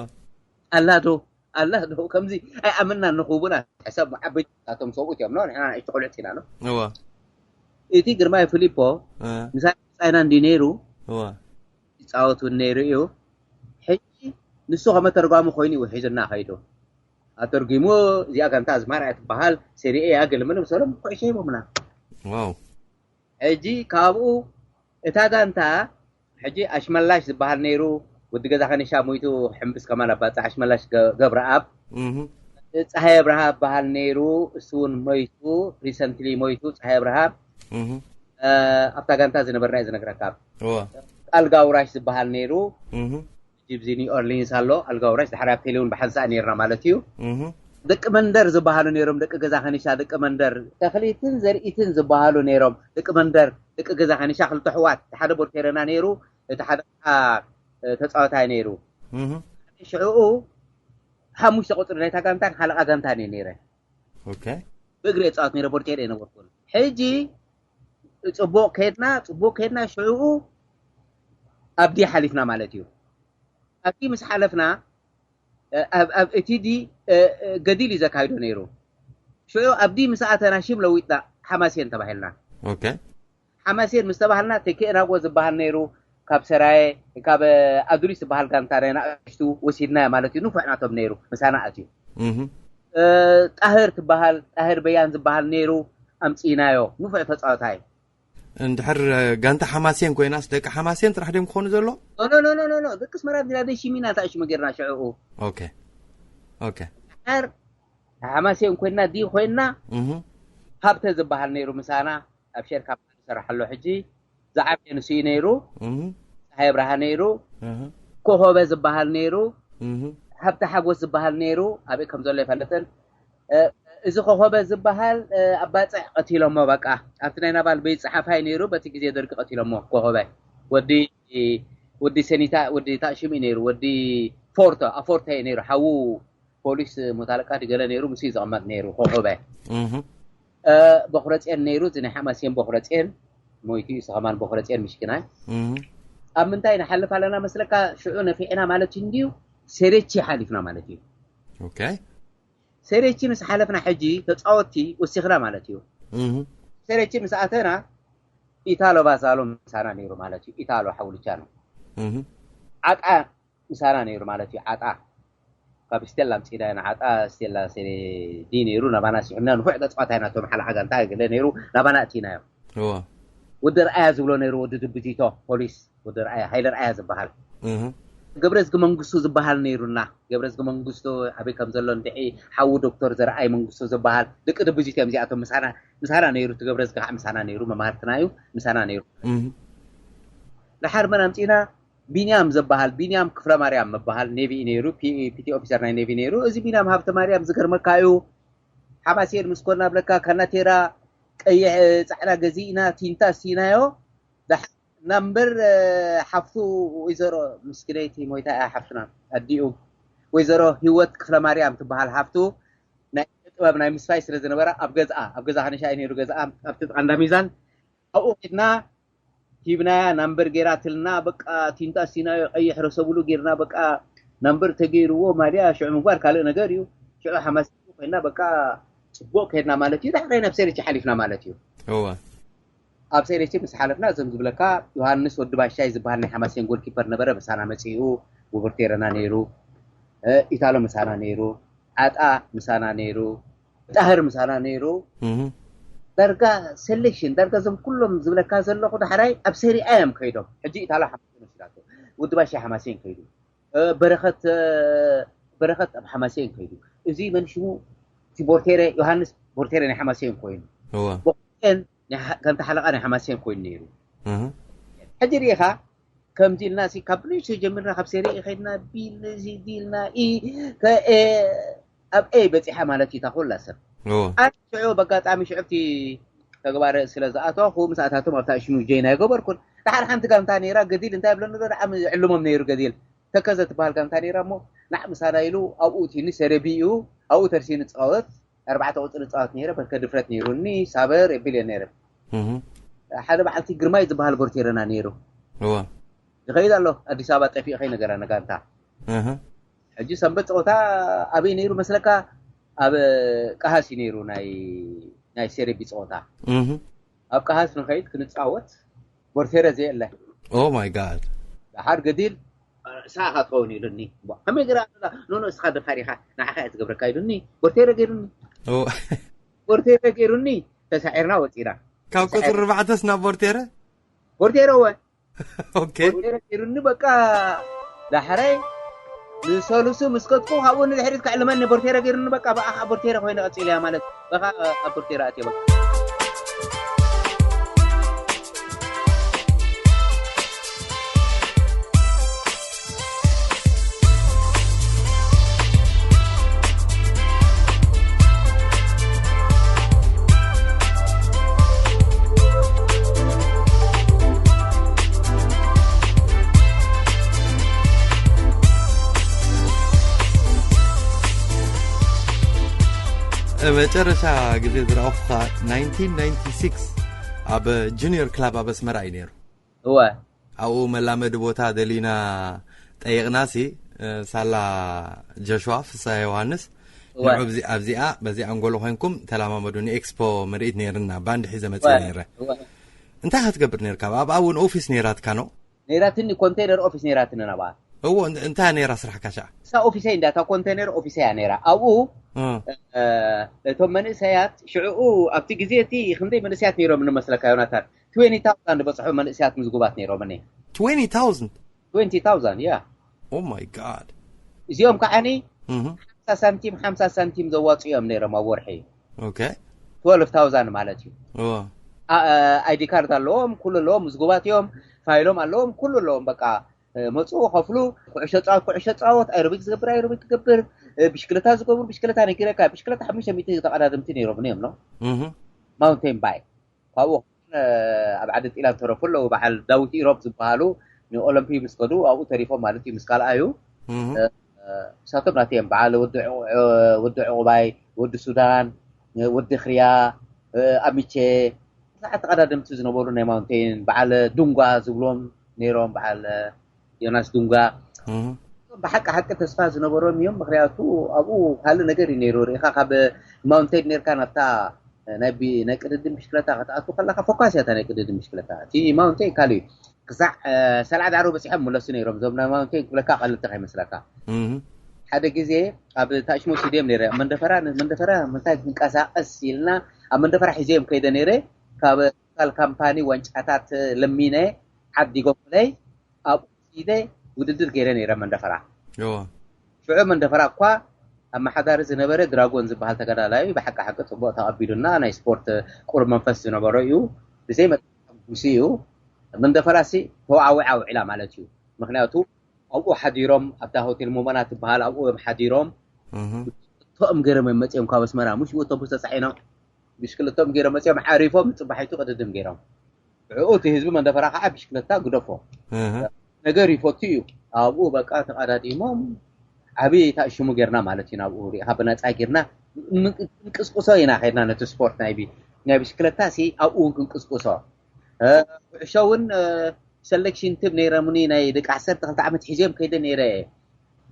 ኣላ ዶ ኣላ ዶ ከምዚ ኣይኣመና ንኽቡና። ሕሰብ ዓበይቲ ናቶም ሰብኡት እዮም፣ ኖ ንሕና ንእሽቶ ቆልዑት ኢና። ኖ እዋ እቲ ግርማይ ፊሊፖ እ፣ ምሳይ ጻይና እንዲ ነይሩ እዋ ይጻወት እውን ነይሩ እዩ። ሕጂ ንሱ ከመ ተርጓሚ ኮይኑ እዩ ሒዙና ከይዱ። ኣተርጒሙ እዚኣ ጋንታ ኣዝማራ እያ ትበሃል፣ ሴሪኤ እያ፣ ገለ መለ መሰሎም ኩዕሾ ሂቦምና። ዋው ሕጂ ካብኡ እታ ጋንታ ሕጂ ኣሽመላሽ ዝበሃል ነይሩ፣ ወዲ ገዛ ከነሻ ሞይቱ፣ ሕምብስ ከማል ኣባጽዕ፣ ኣሽመላሽ ገ- ገብረኣብ፣ እህ ፀሃይ ኣብርሃ ዝበሃል ነይሩ፣ እሱ እውን ሞይቱ፣ ሪሰንትሊ ሞይቱ ፀሃይ ኣብርሃ። እህ እ፣ ኣብታ ጋንታ ዝነበርና እዩ ዝነግረካ። እዋ ኣልጋ ውራሽ ዝበሃል ነይሩ፣ እህ ጂብዚ ኒው ኦርሊንስ ኣሎ ኣልጋ ውራሽ፣ ድሓር ኣብ ቴሌ እውን ብሓንሳእ ነይርና ማለት እዩ። እህ ደቂ መንደር ዝበሃሉ ነይሮም፣ ደቂ ገዛ ከኒሻ፣ ደቂ መንደር፣ ተኽሊትን ዘርኢትን ዝበሃሉ ነይሮም። ደቂ መንደር፣ ደቂ ገዛ ከኒሻ፣ ክልተ ኣሕዋት፣ እቲ ሓደ ቦርቴረና ነይሩ፣ እቲ ሓደ ከዓ እ፣ ተፃዋታይ ነይሩ። እህ ሽዕኡ ሓሙሽተ ቁፅሪ ናይታ ጋንታን ሓለቓ ጋንታን እየ ነይረ። ኦኬ ብእግሪ እፃወት ነይረ፣ ቦርቴር እየ ነበርኩን። ሕጂ ፅቡቕ ከድና፣ ፅቡቕ ከድና፣ ሽዕኡ ኣብዲ ሓሊፍና ማለት እዩ። ኣብዲ ምስ ሓለፍና እ፣ ኣብ ኣብ እቲ ዲ እ፣ እ፣ ገዲል እዩ ዘካይዶ ነይሩ። ሽዑ ኣብዲ ምስ ኣተና ሽም ለዊጥና ሓማሴን ተባሂልና። ኦኬ ሓማሴን ምስ ተባሃልና፣ ተኪኤ ናጎ ዝበሃል ነይሩ፣ ካብ ሰራየ፣ ካብ ኣዱሊስ ዝበሃል ጋንታ ናይ ናእሽቱ ወሲድናዮ ማለት እዩ። ንፉዕ ናቶም ነይሩ፣ ምሳና ኣትዩ። እህ እ፣ ጣህር ትበሃል፣ ጣህር በያን ዝበሃል ነይሩ፣ ኣምፂናዮ፣ ንፉዕ ተፃዋታይ። እንድሕር ጋንታ ሓማሴን ኮይናስ ደቂ ሓማሴን ጥራሕ ድዮም ክኾኑ ዘሎ? ኖ ኖ ኖ ኖ ኖ፣ ደቂ ኣስመራ ዲና ደይ ሽሚና፣ እንታይ ሽሙ ጌርና ሽዕኡ? ኦኬ ኦኬ ድሓር ሓማሴን ኮይና ዲ ኮይና፣ እህ ሃብተ ዝበሃል ነይሩ ምሳና፣ ኣብ ሸርካ ዝሰርሕ ኣሎ ሕጂ። ዝዓበየ ንሱ እዩ ነይሩ። እህ ፀሃይ ኣብርሃ ነይሩ። እህ ኮኾበ ዝበሃል ነይሩ። እህ ሃብተ ሓጎስ ዝበሃል ነይሩ። ኣበይ ከም ዘሎ ኣይፈልጥን። እ፣ እዚ ኮኾበ ዝበሃል፣ እ፣ ኣባፅዕ ቀቲሎሞ። በቃ ኣብቲ ናይ ናባል ቤት ፀሓፋይ ነይሩ፣ በቲ ግዜ ደርጊ ቀቲሎሞ። ኮኾበ ወዲ ወዲ ሰኒታ፣ ወዲ ታሽም እዩ ነይሩ፣ ወዲ ፎርቶ ኣፎርተ እዩ ነይሩ። ሓዉ ፖሊስ ሞት ኣለቃ ድገለ ነይሩ፣ ምስ እዩ ዝቕመጥ ነይሩ። ኮኾበ እህ እ፣ በኹረፅየን ነይሩ፣ እዚ ናይ ሓማሴን በኹረፅየን ሞይቱ እዩ። እሱ ከማን በኹረፅየን ምሽኪናይ። እህ ኣብ ምንታይ ንሓልፍ ኣለና መስለካ? ሽዑ ነፊዕና ማለት እዩ እንድዩ፣ ሴሬቺ ሓሊፍና ማለት እዩ። ኦኬ ሴሬቺ ምስ ሓለፍና ሕጂ ተፃወትቲ ወሲኽና ማለት እዩ። እህ ሴሬቺ ምስ ኣተና ኢታሎ ባሳሎ ምሳና ነይሩ ማለት እዩ። ኢታሎ ሓውልቻ ነው። እህ ዓጣ ምሳና ነይሩ ማለት እዩ። ዓጣ ካብ ስቴላ ኣምፂእና ኢና። ዓጣ ስቴላ ሴዲ ነይሩ፣ ናባና ሲሑና። ንፉዕ ተፃዋታይ ናቶም ሓለሓ ጋንታ ገለ ነይሩ፣ ናባና እቲናዮ። እዋ ወዲ ርኣያ ዝብሎ ነይሩ፣ ወዲ ድብቲቶ ፖሊስ፣ ወዲ ርኣያ፣ ሃይለ ርኣያ ዝበሃል። እህ ገብረዝጊ መንግስቱ ዝበሃል ነይሩና። ገብረዝጊ መንግስቱ ኣበይ ከም ዘሎ እንድዒ፣ ሓዉ ዶክተር ዘርኣይ መንግስቱ ዝበሃል፣ ደቂ ድብዚት እዮም እዚኣቶም። ምሳና ምሳና ነይሩ፣ እቲ ገብረዝጊ ከዓ ምሳና ነይሩ፣ መማህርትና እዩ፣ ምሳና ነይሩ። እህ ድሓር መን ኣምፂና? ቢንያም ዝበሃል፣ ቢንያም ክፍለ ማርያም መበሃል፣ ኔቪ እዩ ነይሩ፣ ፒ- ፒቲ ኦፊሰር ናይ ኔቪ ነይሩ። እዚ ቢንያም ሃብተ ማርያም ዝገርመካ እዩ፣ ሓማሴን ምስ ኮና ብለካ፣ ካናቴራ ቀይሕ ፃዕዳ ገዚእና፣ ቲንታ ስቲናዮ። ዳሕ- ናምበር እ፣ ሓፍቱ ወይዘሮ ምስኪነይቲ ሞይታ እያ፣ ሓፍትና ኣዲኡ ወይዘሮ ህይወት ክፍለ ማርያም ትበሃል ሓፍቱ፣ ናይ ጥበብ ናይ ምስፋይ ስለ ዝነበራ፣ ኣብ ገዝኣ፣ ኣብ ገዛ ከነሻ እዩ ነይሩ ገዝኣ፣ ኣብቲ ጥቃ እንዳ ሚዛን። ኣብኡ ኬድና ሂብናያ፣ ናምበር ጌራትልና፣ በቃ ቲንታ ሲናዮ ቀይሕ ረሰብሉ ጌርና፣ በቃ ናምበር ተገይርዎ ማልያ ሽዑ ምግባር ካልእ ነገር እዩ። ሽዑ ሓማስ ኮይና በቃ ፅቡቅ ከድና ማለት እዩ። ዳሕራይ ናብ ሴሬቺ ሓሊፍና ማለት እዩ። እወ ኣብ ሴሬቺ ምስ ሓለፍና፣ እዞም ዝብለካ ዮሃንስ ወዲ ባሻይ ዝበሃል ናይ ሓማሴን ጎልኪፐር ነበረ፣ ምሳና መፂኡ። ውብርቴረና ነይሩ፣ እ፣ ኢታሎ ምሳና ነይሩ፣ ዓጣ ምሳና ነይሩ፣ ጣህር ምሳና ነይሩ። እህ ዳርጋ ሴሌክሽን፣ ዳርጋ እዞም ኩሎም ዝብለካ ዘለኹ ዳሕራይ ኣብ ሴሪ ኣ እዮም ከይዶም። ሕጂ ኢታሎ ሓማሴን ወሲዳቶ፣ ወዲ ባሻይ ሓማሴን ከይዱ፣ እ፣ በረኸት፣ እ፣ በረኸት ኣብ ሓማሴን ከይዱ። እዚ መን ሽሙ? እቲ ቦርቴረ፣ ዮሃንስ ቦርቴረ ናይ ሓማሴን ኮይኑ። እወ ቦርቴን ናይ ሓ-፣ ከምቲ ሓለቓ ናይ ሓማሴን ኮይኑ ነይሩ። እህ ሕጂ ርኢኻ፣ ከምዚ ኢልና ሲ፣ ካብ ንእሽቶ ጀሚርና፣ ካብ ሴሪ ኢ ኸይድና፣ ቢል፣ እዚ ዲልና፣ ኢ፣ ከ-፣ ኤ፣ ኣብ ኤ በፂሓ ማለት እዩ፣ እታ ኩላ ሰብ። ሽዑ በጋጣሚ ሽዑ ኣብቲ ተግባር ስለ ዝኣተኹ ምስ ኣታቶም ኣብታ ሽሙ ጀይና ኣይገበርኩን። ደሓር ሓንቲ ጋንታ ነይራ፣ ገዲል እንታይ ብለኒ ዶ ደኣ ዕልሞም ነይሩ። ገዲል ተከዘ ትበሃል ጋንታ ነይራ እሞ፣ ናዕ ምሳና ኢሉ ኣብኡ እቲኒ፣ ሰረቢኡ ኣብኡ ተርሲኒ ጻወት ኣርባዕተ ቁጽሪ ጻወት ነይረ። በርከ ድፍረት ነይሩኒ፣ ሳበር የብል እየ ነይረ። ሓደ በዓልቲ ግርማይ ዝበሃል ቦርቴረና ነይሩ። ይኸይድ ኣሎ ኣዲስ ኣበባ ጠፊኡ ከይነገራ ነጋንታ። ሕጂ ሰንበት ጸወታ ኣበይ ነይሩ መስለካ? ኣብ ቀሃሲ ነይሩ፣ ናይ ናይ ሴሬቢ ጸወታ። ኣብ ቀሃስ ንኸይድ ክንጻወት ቦርቴረ ዘየለ። Oh my God። ደሓር ገዲል ንስኻ ትኸውን ኢሉኒ። እሞ ከመይ ገይራ ኣላ? ኖ ኖ፣ እስኻ ደፋር ኢኻ፣ ንዓኻ እያ ትገብረካ ኢሉኒ። ቦርቴረ ገይሩኒ። Oh። ቦርቴረ ገይሩኒ። ተሳዒርና ወጺና። ካብ ቁፅሪ ኣርባዕተስ ናብ ቦርቴረ? ቦርቴረ ወ Okay። ቦርቴረ ገይሩኒ በቃ። ዳሕራይ ንሰሉሱ ምስ ከድኩ ካብኡ ንድሕሪት ከዕልመኒ ቦርቴረ ገይሩኒ በቃ። ብኣ ከዓ ቦርቴረ ኮይነ ቀፂለ እያ ማለት በኻ። ኣብ ቦርቴረ ኣትየ በቃ። መጨረሻ ግዜ ዝረኣኹኻ ናይንቲን ናይንቲ ሲክስ ኣብ ጁኒየር ክላብ ኣብ ኣስመራ እዩ ነይሩ። እወ ኣብኡ መላመዲ ቦታ ደሊና ጠይቕና ሲ ሳላ ጆሽዋ ፍሳ ዮሃንስ እወ ንዑ ኣብዚ ኣብዚኣ በዚ ኣንጎሎ ኮይንኩም ተላማመዱ ንኤክስፖ ምርኢት ነይርና ባንድ ሒዘ መፅእ ነይረ። እወ እንታይ ክትገብር ነርካ ኣብኣ እውን ኦፊስ ነይራትካ ነው? ነይራትኒ፣ ኮንቴነር ኦፊስ ነይራትኒ ናብኣ። እዎ እን- እንታይ ነይራ ስራሕካ ሻዕ? እሳ ኦፊሰይ እንዳታ ኮንቴነር ኦፊሰይ እያ ነይራ ኣብኡ። እ፣ እ፣ እቶም መንእሰያት ሽዕኡ ኣብቲ ግዜ እቲ ክንደይ መንእሰያት ነይሮም ንመስለካ ዮናታን? ትዌንቲ ታውዛንድ ዝበፅሑ መንእሰያት ምዝጉባት ነይሮምኒ። ትዌንቲ ታውዛንድ? ትዌንቲ ታውዛንድ ያ። Oh my God። እዚኦም ከዓኒ እህ፣ ሓምሳ ሳንቲም ሓምሳ ሳንቲም ዘዋፅኡ እዮም ነይሮም ኣብ ወርሒ። Okay። ትወልፍ ታውዛንድ ማለት እዩ። እዎ ኣይዲ ካርድ ኣለዎም፣ ኩሉ ኣለዎም፣ ምዝጉባት እዮም፣ ፋይሎም ኣለዎም፣ ኩሉ ኣለዎም። በቃ እ፣ መፅኡ ከፍሉ። ኩዕሾ ፃወት ኩዕሾ ፃወት፣ ኣይሮቢክ ዝገብር ኣይሮቢክ ክገብር፣ እ፣ ብሽክለታ ዝገብሩ ብሽክለታ ነጊረካ። ብሽክለታ ሓሙሽተ ሚእቲ ተቐዳደምቲ ነይሮም እዮም ነው እህ፣ ማውንቴን ባይክ። ካብኡ እ፣ ኣብ ዓዲ ጢላን ተረፉ ኣለዉ። በዓል ዳዊት ኢሮብ ዝበሃሉ ንኦሎምፒ ምስ ከዱ ኣብኡ ተሪፎም ማለት እዩ ምስ ካልኣዩ። እህ፣ ንሳቶም ናተይ እዮም። በዓል ወዲ ዕቑ- ወዲ ዕቑባይ፣ ወዲ ሱዳን፣ ወዲ ክርያ፣ ኣሚቼ፣ ብዙሓት ተቐዳደምቲ ዝነበሩ ናይ ማውንቴን፣ በዓል ዱንጓ ዝብሎም ነይሮም፣ በዓል ዮናስ ዱንጓ። እህ፣ ብሓቂ ሓቂ ተስፋ ዝነበሮም እዮም። ምክንያቱ ኣብኡ ካልእ ነገር እዩ ነይሩ። ርኢኻ ካብ ማውንቴን ነርካ ናብታ ናይ ቢ- ናይ ቅድድም ብሽክለታ ክትኣቱ ከለካ ፎካስ እያ እታ ናይ ቅድድም ብሽክለታ። እቲ ማውንቴን ካልእ እዩ። ክሳዕ ሰላዕ ዳዕሮ በፂሖም ምለሱ ነይሮም እዞም ናይ ማውንቴን ክብለካ ቀልልቲ ከይመስለካ። እህ፣ ሓደ ግዜ ኣብ ታሽሞ ስቴድየም ነይረ መንደፈራ መንደፈራ ምንታይ ክንቀሳቀስ ኢልና ኣብ መንደፈራ ሒዘዮም ከይደ ነይረ። ካብ ቶታል ካምፓኒ ዋንጫታት ለሚነ ዓዲጎምለይ ኣብኡ ሲደ ውድድር ገይረ ነይረ መንደፈራ። እዎ ሽዑ መንደፈራ እኳ ኣመሓዳሪ ዝነበረ ድራጎን ዝበሃል ተጋዳላዩ ብሓቂ ሓቂ ፅቡቅ ተቐቢሉና ናይ ስፖርት ቁሩብ መንፈስ ዝነበሮ እዩ። ብዘይ መጠን ሕጉሲ እዩ። መንደፈራ ሲ ተዋዓዊዓ ውዒላ ማለት እዩ። ምክንያቱ ኣብኡ ሓዲሮም ኣብታ ሆቴል ሞመና ትበሃል ኣብኡ እዮም ሓዲሮም። እህ፣ እቶም ገይሮም እዮም መፅኦም ካብ ኣስመራ ምሽ ብኦቶቡስ ተፃዒኖም ብሽክለቶም ገይሮም መፅኦም ዓሪፎም ፅባሒቱ ቅድድም ገይሮም። ብዕኡ እቲ ህዝቢ መንደፈራ ከዓ ብሽክለታ ግደፎ እህ፣ ነገር ይፈቱ እዩ። ኣብኡ በቃ ተቐዳዲሞም ዓብዪ ታእሽሙ ጌርና ማለት እዩ። ናብኡ ሪኢኻ ብነፃ ጌርና ክንቅስቁሶ ኢና ከድና ነቲ ስፖርት ናይ ቢ- ናይ ብሽክለታ ሲ ኣብኡ እውን ክንቅስቁሶ። እ፣ ኩዕሾ እውን እ፣ ሰሌክሽን ትብ ነይረምኒ ናይ ደቂ ዓሰርተ ክልተ ዓመት ሒዘዮም ከይደ ነይረ።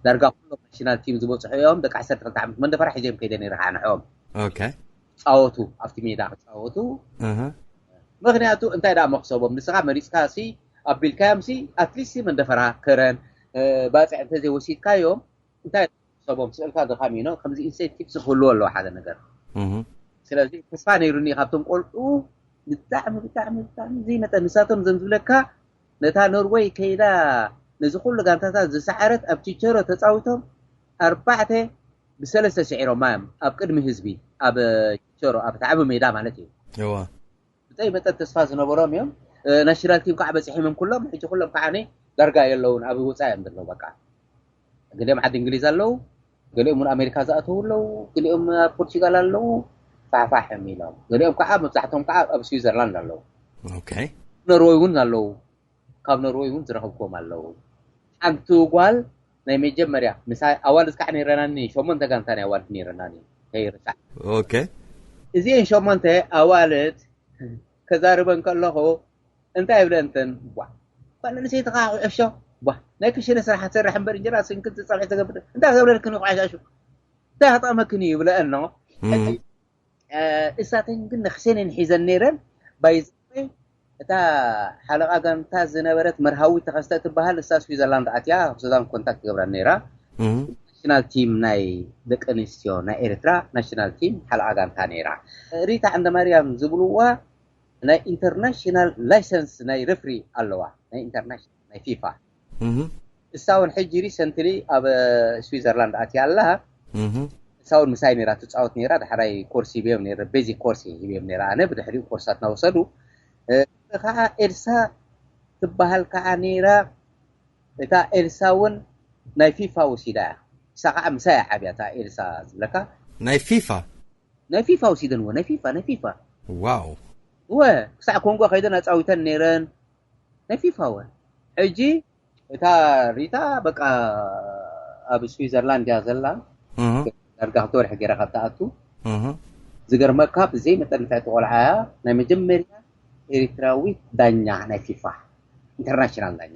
ዳርጋ ኩሎም ናሽናል ቲም ዝበፅሑ እዮም ደቂ ዓሰርተ ክልተ ዓመት መንደፈራ ሒዘዮም ከይደ ነይረ ከዓ ንዕኦም Okay። ፃወቱ ኣብቲ ሜዳ ክፃወቱ። እህ፣ ምክንያቱ እንታይ ደኣ መክሰቦም ንስኻ መሪፅካ ሲ ኣቢልካዮም ሲ ኣትሊስት መንደፈራ ከረን እ፣ ባፅዕ እንተዘይወሲድካዮም እንታይ መክሰቦም ስእልካ ድኻም ኢኖ ከምዚ ኢንሴንቲቭ ክህልዎ ኣለዎ ሓደ ነገር። እህ፣ ስለዚ ተስፋ ነይሩኒ ካብቶም ቆልዑ ብጣዕሚ ብጣዕሚ ብጣዕሚ ዘይመጠን ንሳቶም ዘም ዝብለካ ነታ ኖርወይ ከይዳ ነዚ ኩሉ ጋንታታት ዝሰዓረት ኣብ ቺቸሮ ተፃዊቶም ኣርባዕተ ብሰለስተ ስዒሮማ እዮም ኣብ ቅድሚ ህዝቢ ኣብ ቺቸሮ ኣብ ታዕሚ ሜዳ ማለት እዩ። እዎ ብጣዕሚ መጠን ተስፋ ዝነበሮም እዮም። ናሽናል ቲም ከዓ በፂሖም እዮም ኩሎም። ሕጂ ኩሎም ከዓ ዳርጋ የለውን ኣብ ወፃኢ እዮም ዘለዉ። በቃ ገሊኦም ዓዲ እንግሊዝ ኣለዉ፣ ገሊኦም እውን ኣሜሪካ ዝኣተዉ ኣለዉ፣ ገሊኦም ኣብ ፖርቹጋል ኣለዉ። ፋሕፋሕ እዮም ኢሎም። ገሊኦም ከዓ፣ መብዛሕትኦም ከዓ ኣብ ስዊዘርላንድ ኣለዉ። ኦኬ። ኖርወይ እውን ኣለዉ። ካብ ኖርወይ እውን ዝረኸብኩዎም ኣለዉ። ሓንቲ ጓል ናይ መጀመርያ፣ ምሳይ ኣዋልድ ከዓ ነይረናኒ፣ ሸሞንተ ጋንታ ናይ ኣዋልድ ነይረናኒ፣ ከይርሳዕ። ኦኬ። እዚአን ሸሞንተ ኣዋልድ ከዛርበን ከለኹ እንታይ ይብለንተን? ቧ፣ ጓል ኣንስተይቲ ከዓ ኩዕሾ፣ ቧ፣ ናይ ክሽነ ስራሕ ትሰርሕ እምበር፣ እንጀራ ስንክቲ፣ ፀብሒ ትገብር፣ እንታይ ክገብረልክን እዩ ኩዕሻሹ? እንታይ ክጠቕመክን እዩ ይብለአን ነው። እም። እ፣ እሳተን ግን ነክሴነን ሒዘን ነይረን። ባይዘወይ፣ እታ ሓለቓ ጋንታ ዝነበረት መርሃዊት ተኸስተ ትበሃል፣ እሳ ስዊዘርላንድ ኣትያ፣ ካብ ሱዛን ኮንታክት ትገብራ ነይራ። እም። ናሽናል ቲም ናይ ደቂ ኣንስትዮ ናይ ኤርትራ ናሽናል ቲም ሓለቓ ጋንታ ነይራ። ሪታ ዓንደማርያም ዝብልዋ ናይ ኢንተርናሽናል ላይሰንስ ናይ ረፍሪ ኣለዋ፣ ናይ ኢንተርናሽናል ናይ ፊፋ። እም። እሳ እውን ሕጂ ሪሰንትሊ ኣብ ስዊዘርላንድ ኣትያ ኣላ። እም። እሳ እውን ምሳይ ነይራ ትፃወት ነይራ። ዳሕራይ ኮርስ ሂብዮም ነይረ፣ ቤዚክ ኮርስ ሂብዮም ነይረ። ኣነ ብድሕሪኡ ኮርሳት እናወሰዱ፣ እ፣ ከዓ ኤልሳ ትበሃል ከዓ ነይራ። እታ ኤልሳ እውን ናይ ፊፋ ወሲዳ እያ። እሳ ከዓ ምሳይ እያ ዓብያ፣ እታ ኤልሳ ዝብለካ። ናይ ፊፋ? ናይ ፊፋ ወሲደንዎ፣ ናይ ፊፋ፣ ናይ ፊፋ። ዋው። እወ፣ ክሳዕ ኮንጎ ከይደን ኣፃዊተን ነይረን። ናይ ፊፋ ወ። ሕጂ እታ ሪታ በቃ ኣብ ስዊዘርላንድ እያ ዘላ። እህ። ዳርጋ ክልተ ወርሒ ገይራ ካብ ትኣቱ። እህ። ዝገርመካ ብዘይ መጠን ንፍዕቲ ቆልዓ እያ። ናይ መጀመርያ ኤርትራዊት ዳኛ ናይ ፊፋ ኢንተርናሽናል ዳኛ።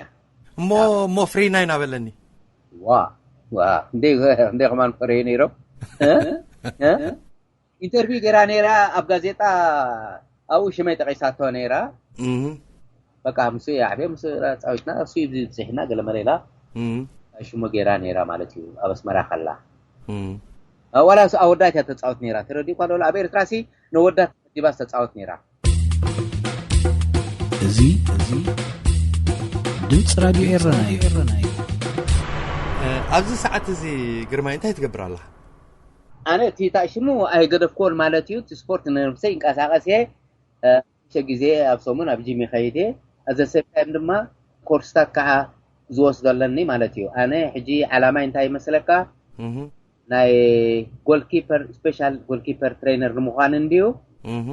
እሞ፣ እሞ ፍሪና ኢና በለኒ። ዋ፣ ዋ፣ እንደ፣ እንደ ከማን ፈረዩ ነይሮም። እ? እ? ኢንተርቪው ገይራ ነይራ ኣብ ጋዜጣ፣ ኣብኡ ሽመይ ጠቂሳቶ ነይራ። እህ። በቃ ምስ ዓብየ ምስ ፃዊትና እሱ ብዝሕና ገለ መለ ኢላ እህ። ሽሙ ገይራ ነይራ ማለት እዩ። ኣብ ኣስመራ ከላ እህ። ዋላ እሱ ኣወዳት እያ ተፃወት ነይራ። ተረዲእኳ ዶ? ኣብ ኤርትራ ሲ ነወዳት ዲባስ ተፃወት ነይራ። እዚ፣ እዚ ድምፂ ራድዮ ኤረና እዩ። ኣብዚ ሰዓት እዚ ግርማይ እንታይ ትገብር ኣለኻ? ኣነ እቲ ታእ ሽሙ ኣይገደፍኮን ማለት እዩ። እቲ ስፖርት ንነብሰይ ይንቀሳቀስ እየ። እ፣ ሸ ግዜ ኣብ ሰሙን ኣብ ጂም ይኸይድ እየ። ኣዘ ሴም ታይም ድማ ኮርስታት ከዓ ዝወስዶ ኣለኒ ማለት እዩ። ኣነ ሕጂ ዓላማይ እንታይ ይመስለካ? እህ። ናይ ጎልኪፐር፣ ስፔሻል ጎልኪፐር ትሬነር ንምዃን እንድዩ። እህ።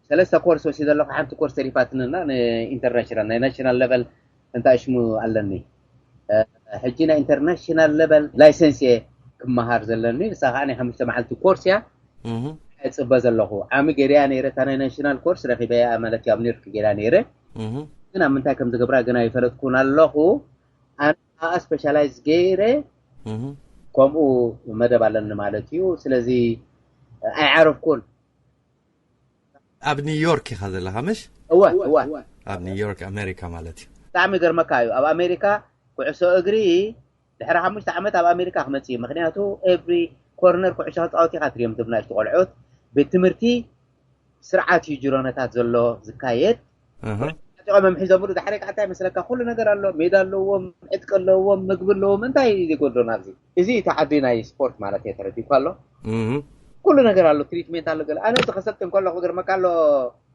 ሰለስተ ኮርስ ወሲደ ኣለኹ። ሓንቲ ኮርስ ተሪፋትንና ንኢንተርናሽናል፣ ናይ ናሽናል ሌቨል እንታይ ሽሙ ኣለኒ። እ፣ ሕጂ ናይ ኢንተርናሽናል ሌቨል ላይሰንስ እየ ክመሃር ዘለኒ። ንሳ ከዓ ናይ ሓሙሽተ መዓልቲ ኮርስ እያ። እህ። እፅበ ዘለኹ። ዓሚ ገይረያ ነይረ፣ እታ ናይ ናሽናል ኮርስ ረኺበያ ማለት እዩ፣ ኣብ ኒውዮርክ ገይራ ነይረ። እህ። ግን ኣብ ምንታይ ከም ዝገብራ ግን ኣይፈለጥኩን ኣለኹ። ኣነ ከዓ ስፔሻላይዝ ገይረ እህ። ከምኡ መደብ ኣለኒ ማለት እዩ። ስለዚ ኣይዓረፍኩን። ኣብ ኒውዮርክ ኢኻ ዘለኻ ምሽ? እወ፣ እወ። ኣብ ኒውዮርክ ኣሜሪካ ማለት እዩ። ብጣዕሚ ይገርመካ እዩ። ኣብ ኣሜሪካ ኩዕሶ እግሪ ድሕሪ ሓሙሽተ ዓመት ኣብ ኣሜሪካ ክመፅእ እዩ። ምክንያቱ ኤቭሪ ኮርነር ኩዕሾ ክፃወት ኢካ ትሪኦም፣ እቶም ናእሽቱ ቆልዑት። ቤት ትምህርቲ ስርዓት እዩ፣ ጅሮነታት ዘሎ ዝካየድ። እህ። ዓጢቆም እዮም ሒዞምሉ። ዳሕራይ ከዓ እንታይ መስለካ፣ ኩሉ ነገር ኣሎ። ሜዳ ኣለዎም፣ ዕጥቂ ኣለዎም፣ ምግቢ ኣለዎም። እንታይ እዩ ዘይጎድሎን ኣብዚ? እዚ እቲ ዓዲ ናይ ስፖርት ማለት እየ፣ ተረዲእኳ ኣሎ። እህ። ኩሉ ነገር ኣሎ፣ ትሪትሜንት ኣሎ። ገለ ኣነ እዚ ከሰልጥ እንከለኹ፣ ግርመካ ኣሎ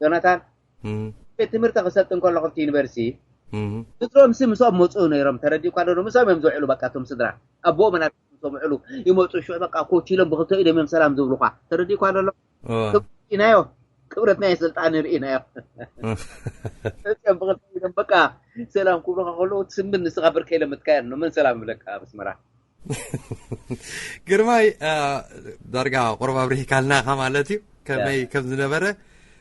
ዮናታን፣ እህ። ቤት ትምህርቲ ከሰልጥ እንከለኹ፣ ኣብቲ ዩኒቨርሲቲ እህ። ስድሮም ሲ ምስኦም መፅኡ ነይሮም፣ ተረዲእኳ ዶ? ምስኦም እዮም ዝውዕሉ። በቃ እቶም ስድራ፣ ኣቦኦም ኣናት ምስኦም ውዕሉ ይመፁ። ሽዑ በቃ ኮች ኢሎም ብክልተ ኢዶም እዮም ሰላም ዝብሉኳ፣ ተረዲእኳ ዶ? እወ። ክብረት ኢናዮ፣ ክብረት ናይ ስልጣን ርኢናዮ። እዚኦም ብክልተ ኢዶም በቃ ሰላም ክብሉካ ከለዉ፣ ትስምን ንስኻ ብርከ ኢሎም ምትካየን ነው። መን ሰላም ይብለካ ኣብ ኣስመራ? ግርማይ፣ እ፣ ዳርጋ ቁሩብ ኣብሪህካልና ኢኻ ማለት እዩ። ከመይ ያ። ከም ዝነበረ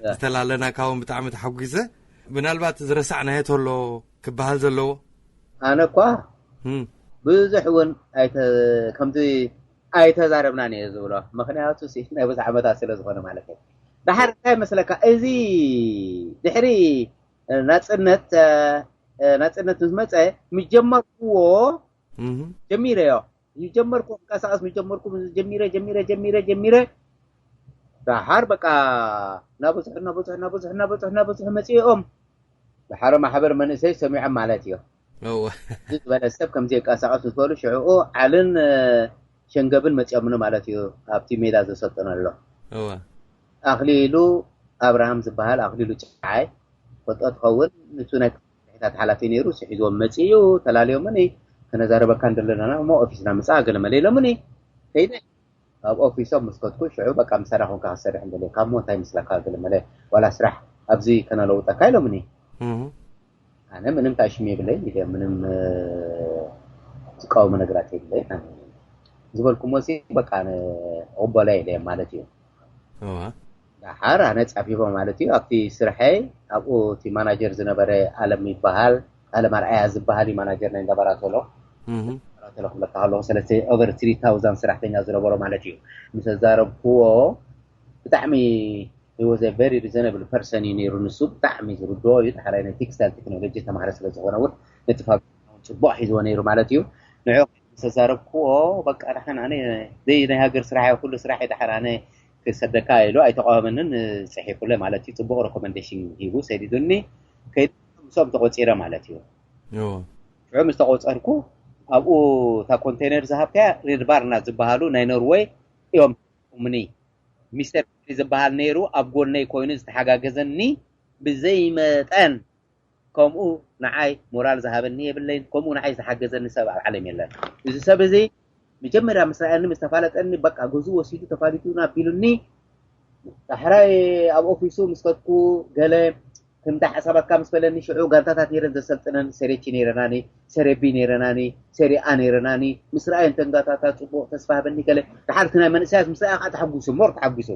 ያ። ዝተላለናካ እውን ብጣዕሚ ተሓጒሰ። ምናልባት ዝረሳዕናዮ ተሎ ክበሃል ዘለዎ? ኣነ እኳ እም። ብዙሕ እውን ኣይተ-፣ ከምዚ ኣይተዛረብናን እየ ዝብሎ። ምኽንያቱ ሲ ናይ ብዙሕ ዓመታት ስለ ዝኾነ ማለት እዩ። ደሓር እንታይ መስለካ፣ እዚ ድሕሪ ናጽነት፣ እ፣ ናጽነት ምስ መጸ፣ ምስ ጀመርኩዎ፣ እም። ጀሚረዮ። ምስ ጀመርኩ፣ ክንቀሳቐስ ምስ ጀመርኩ፣ ጀሚረ፣ ጀሚረ፣ ጀሚረ፣ ጀሚረ፣ ደሓር በቃ እናበዝሑ፣ እናበዝሑ፣ እናበዝሑ፣ እናበዝሑ፣ እናበዝሑ መጺኦም። ደሓር ማሕበር መንእሰይ ሰሚዖም ማለት እዩ። እወ። እዚ ዝበለ ሰብ ከምዚ የንቀሳቐስ ምስ በሉ፣ ሽዕኡ ዓልን፣ እ፣ ሸንገብን መጺኦምኒ ማለት እዩ፣ ኣብቲ ሜዳ ዘሰልጥነሎም። እወ። ኣኽሊሉ ኣብርሃም ዝበሃል፣ ኣኽሊሉ ጨዓይ፣ ፈልጦ ትኸውን፣ ንሱ ናይ ክፍልታት ሓላፊ ነይሩ፣ ስሒዝዎም መጺኡ፣ ተላልዮምኒ፣ ከነዛርበካ እንደለና እሞ ኦፊስና ምጻእ፣ ገለ መለ ኢሎምኒ። ከይደ። ኣብ ኦፊሶም ምስ ከድኩ ሽዑ በቃ ምሳና ኮንካ ክትሰርሕ እንደለ ካብ ሞ እንታይ ምስለካ ገለ መለ ዋላ ስራሕ ኣብዚ ከነለውጠካ ኢሎምኒ። ኣነ ምንም ታሽም የብለይ ኢለ ምንም ዝቃወሙ ነገራት የብለይ ዝበልኩሞ ሲ በቃ ቅበላ ኢለ ማለት እዩ። ዳሓር ኣነ ፃፊፎ ማለት እዩ ኣብቲ ስርሐይ ኣብኡ እቲ ማናጀር ዝነበረ ኣለም ይበሃል ኣለም ኣርኣያ ዝበሃል እዩ ማናጀር ናይ እንዳባራቶሎ ባራቶሎ ክብለካ ከለኩ ስለስተ ኦቨር ትሪ ታውዛንድ ሰራሕተኛ ዝነበሮ ማለት እዩ። ምስ ኣዛረብክዎ ብጣዕሚ was a very reasonable person እዩ ነይሩ። ንሱ ብጣዕሚ ዝርድኦ እዩ። ዳሕራይ ናይ ቴክስታይል ቴክኖሎጂ ተማሃረ ስለ ዝኾነ እውን ነቲ ፋብሪካ እውን ፅቡቕ ሒዝዎ ነይሩ ማለት እዩ። ንዑ ምስ ኣዛረብክዎ በቃ ዳሓን ኣነ ዘይ ናይ ሃገር ስራሕ ኩሉ ስራሕ ዳሓን ኣነ ክሰደካ ኢሉ ኣይተቃወመንን። ፅሒፉለ ማለት እዩ። ፅቡቕ ሬኮመንዴሽን ሂቡ ሰዲዱኒ። ከይዱ ምስኦም ተቆፂረ ማለት እዩ። ሽዑ ምስ ተቆፀርኩ ኣብኡ እታ ኮንቴነር ዝሃብካያ ሬድ ባርና ዝበሃሉ ናይ ኖርወይ እዮም። እምኒ ሚስተር ዝበሃል ነይሩ ኣብ ጎነይ ኮይኑ ዝተሓጋገዘኒ ብዘይ መጠን ከምኡ ንዓይ ሞራል ዝሃበኒ የብለይን። ከምኡ ንዓይ ዝሓገዘኒ ሰብ ኣብ ዓለም የለን። እዚ ሰብ እዚ መጀመርያ ምስ ረኣየኒ ምስ ተፋለጠኒ በቃ ገዝኡ ወሲዱ ተፋሊጡና ቢሉኒ። ዳሕራይ ኣብ ኦፊሱ ምስ ከድኩ ገለ ክንዳ ሓሳባትካ ምስ በለኒ ሽዑ ጋንታታት ነይረን ዘሰልጥነን ሰሬቺ ነይረናኒ፣ ሰሬቢ ነይረናኒ፣ ሰሪኣ ነይረናኒ። ምስ ረኣየ እንተን ጋንታታት ፅቡቕ ተስፋ ሃበኒ ገለ ድሓር እቲ ናይ መንእሰያት ምስ ረኣየ ከዓ ተሓጒሱ ሞር ተሓጒሱ።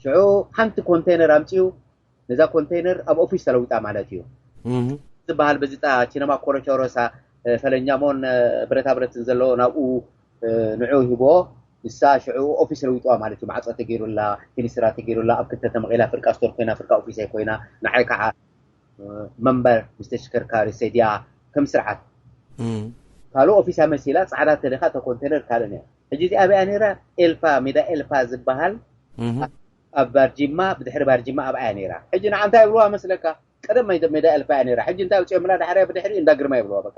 ሽዑ ሓንቲ ኮንቴነር ኣምፅኡ ነዛ ኮንቴነር ኣብ ኦፊስ ተለዊጣ ማለት እዩ። ዝበሃል በዚጣ ቺነማ ኮረቸሮሳ ፈለኛሞን ብረታ ብረትን ዘለዎ ናብኡ ንዑ ሂቦ ንሳ ሽዑ ኦፊስ ለዊጥዋ ማለት እዩ። ማዕፆ ተገይሩላ፣ ፊኒስትራ ተገይሩላ፣ ኣብ ክልተ ተመቒላ ፍርቃ ስቶር ኮይና ፍርቃ ኦፊስ ኣይኮይና። ንዓይ ከዓ መንበር ምስ ተሽከርካሪ ሰድያ ከም ስርዓት ካልእ ኦፊስ ኣመሲላ ፃዕዳ ተለካ ተኮንቴነር ካልእ ነያ። ሕጂ እዚኣ ኣበያ ነይራ ኤልፓ ሜዳ ኤልፓ ዝበሃል ኣብ ባርጂማ ብድሕሪ ባርጂማ ኣብኣያ ነይራ። ሕጂ ንዓ እንታይ ይብልዋ መስለካ? ቀደም ሜዳ ኤልፓ እያ ነይራ። ሕጂ እንታይ ውፅኦ ምላ ዳሕርያ ብድሕሪ እንዳ ግርማ ይብልዋ በቃ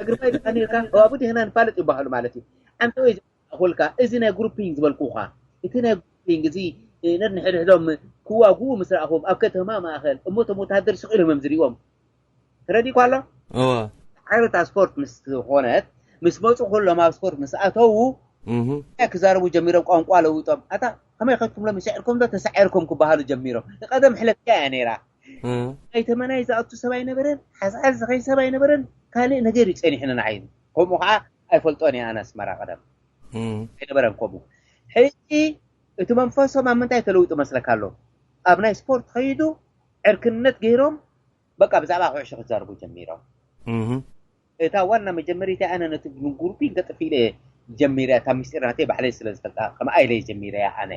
ግርማይ ድካ ነርካ ኣቡ ዲህና ንፋለጥ ይባሃሉ ማለት እዩ። ኣንተ ወይ ዝኣኹልካ እዚ ናይ ግሩፒንግ ዝበልኩኻ እቲ ናይ ግሩፒንግ እዚ ነድንሕድሕዶም ክዋግኡ ምስ ረኣኹም ኣብ ከተማ ማእኸል እሞ እቶም ወታደር ስቕ ኢሎም እዮም ዝሪእዎም። ተረዲእኳ ኣሎ። እወ ዓይነታ ስፖርት ምስ ዝኾነት ምስ መፁ ኩሎም ኣብ ስፖርት ምስ ኣተዉ እህ እንታይ ክዛረቡ ጀሚሮም ቋንቋ ለውጦም ኣታ ከመይ ከድኩም ሎም ይስዕርኩም ዶ ተሳዒርኩም ክበሃሉ ጀሚሮም። ቀደም ሕለፍያ እያ ነይራ። እህ ናይ ተመናይ ዝኣቱ ሰብ ኣይነበረን ሓዝሓዝ ዝኸይ ሰብ ኣይነበረን። ካልእ ነገር እዩ ፀኒሕኒ ንዓይ ከምኡ ከዓ ኣይፈልጦን እየ ኣነ ኣስመራ ቀደም እህ ኣይነበረን ከምኡ። ሕጂ እቲ መንፈሶም ኣብ ምንታይ ተለዊጡ መስለካ ኣሎ? ኣብ ናይ ስፖርት ከይዱ ዕርክነት ገይሮም በቃ ብዛዕባ ኩዕሾ ክዛርቡ ጀሚሮም። እህ እታ ዋና መጀመሪታ ኣነ ነቲ ግሩፒ ገጥፍ ኢለ ጀሚረ እታ ምስጢር ናተይ ባዕለይ ስለ ዝፈልጣ ከምኣ ኢለ ጀሚረ ኣነ።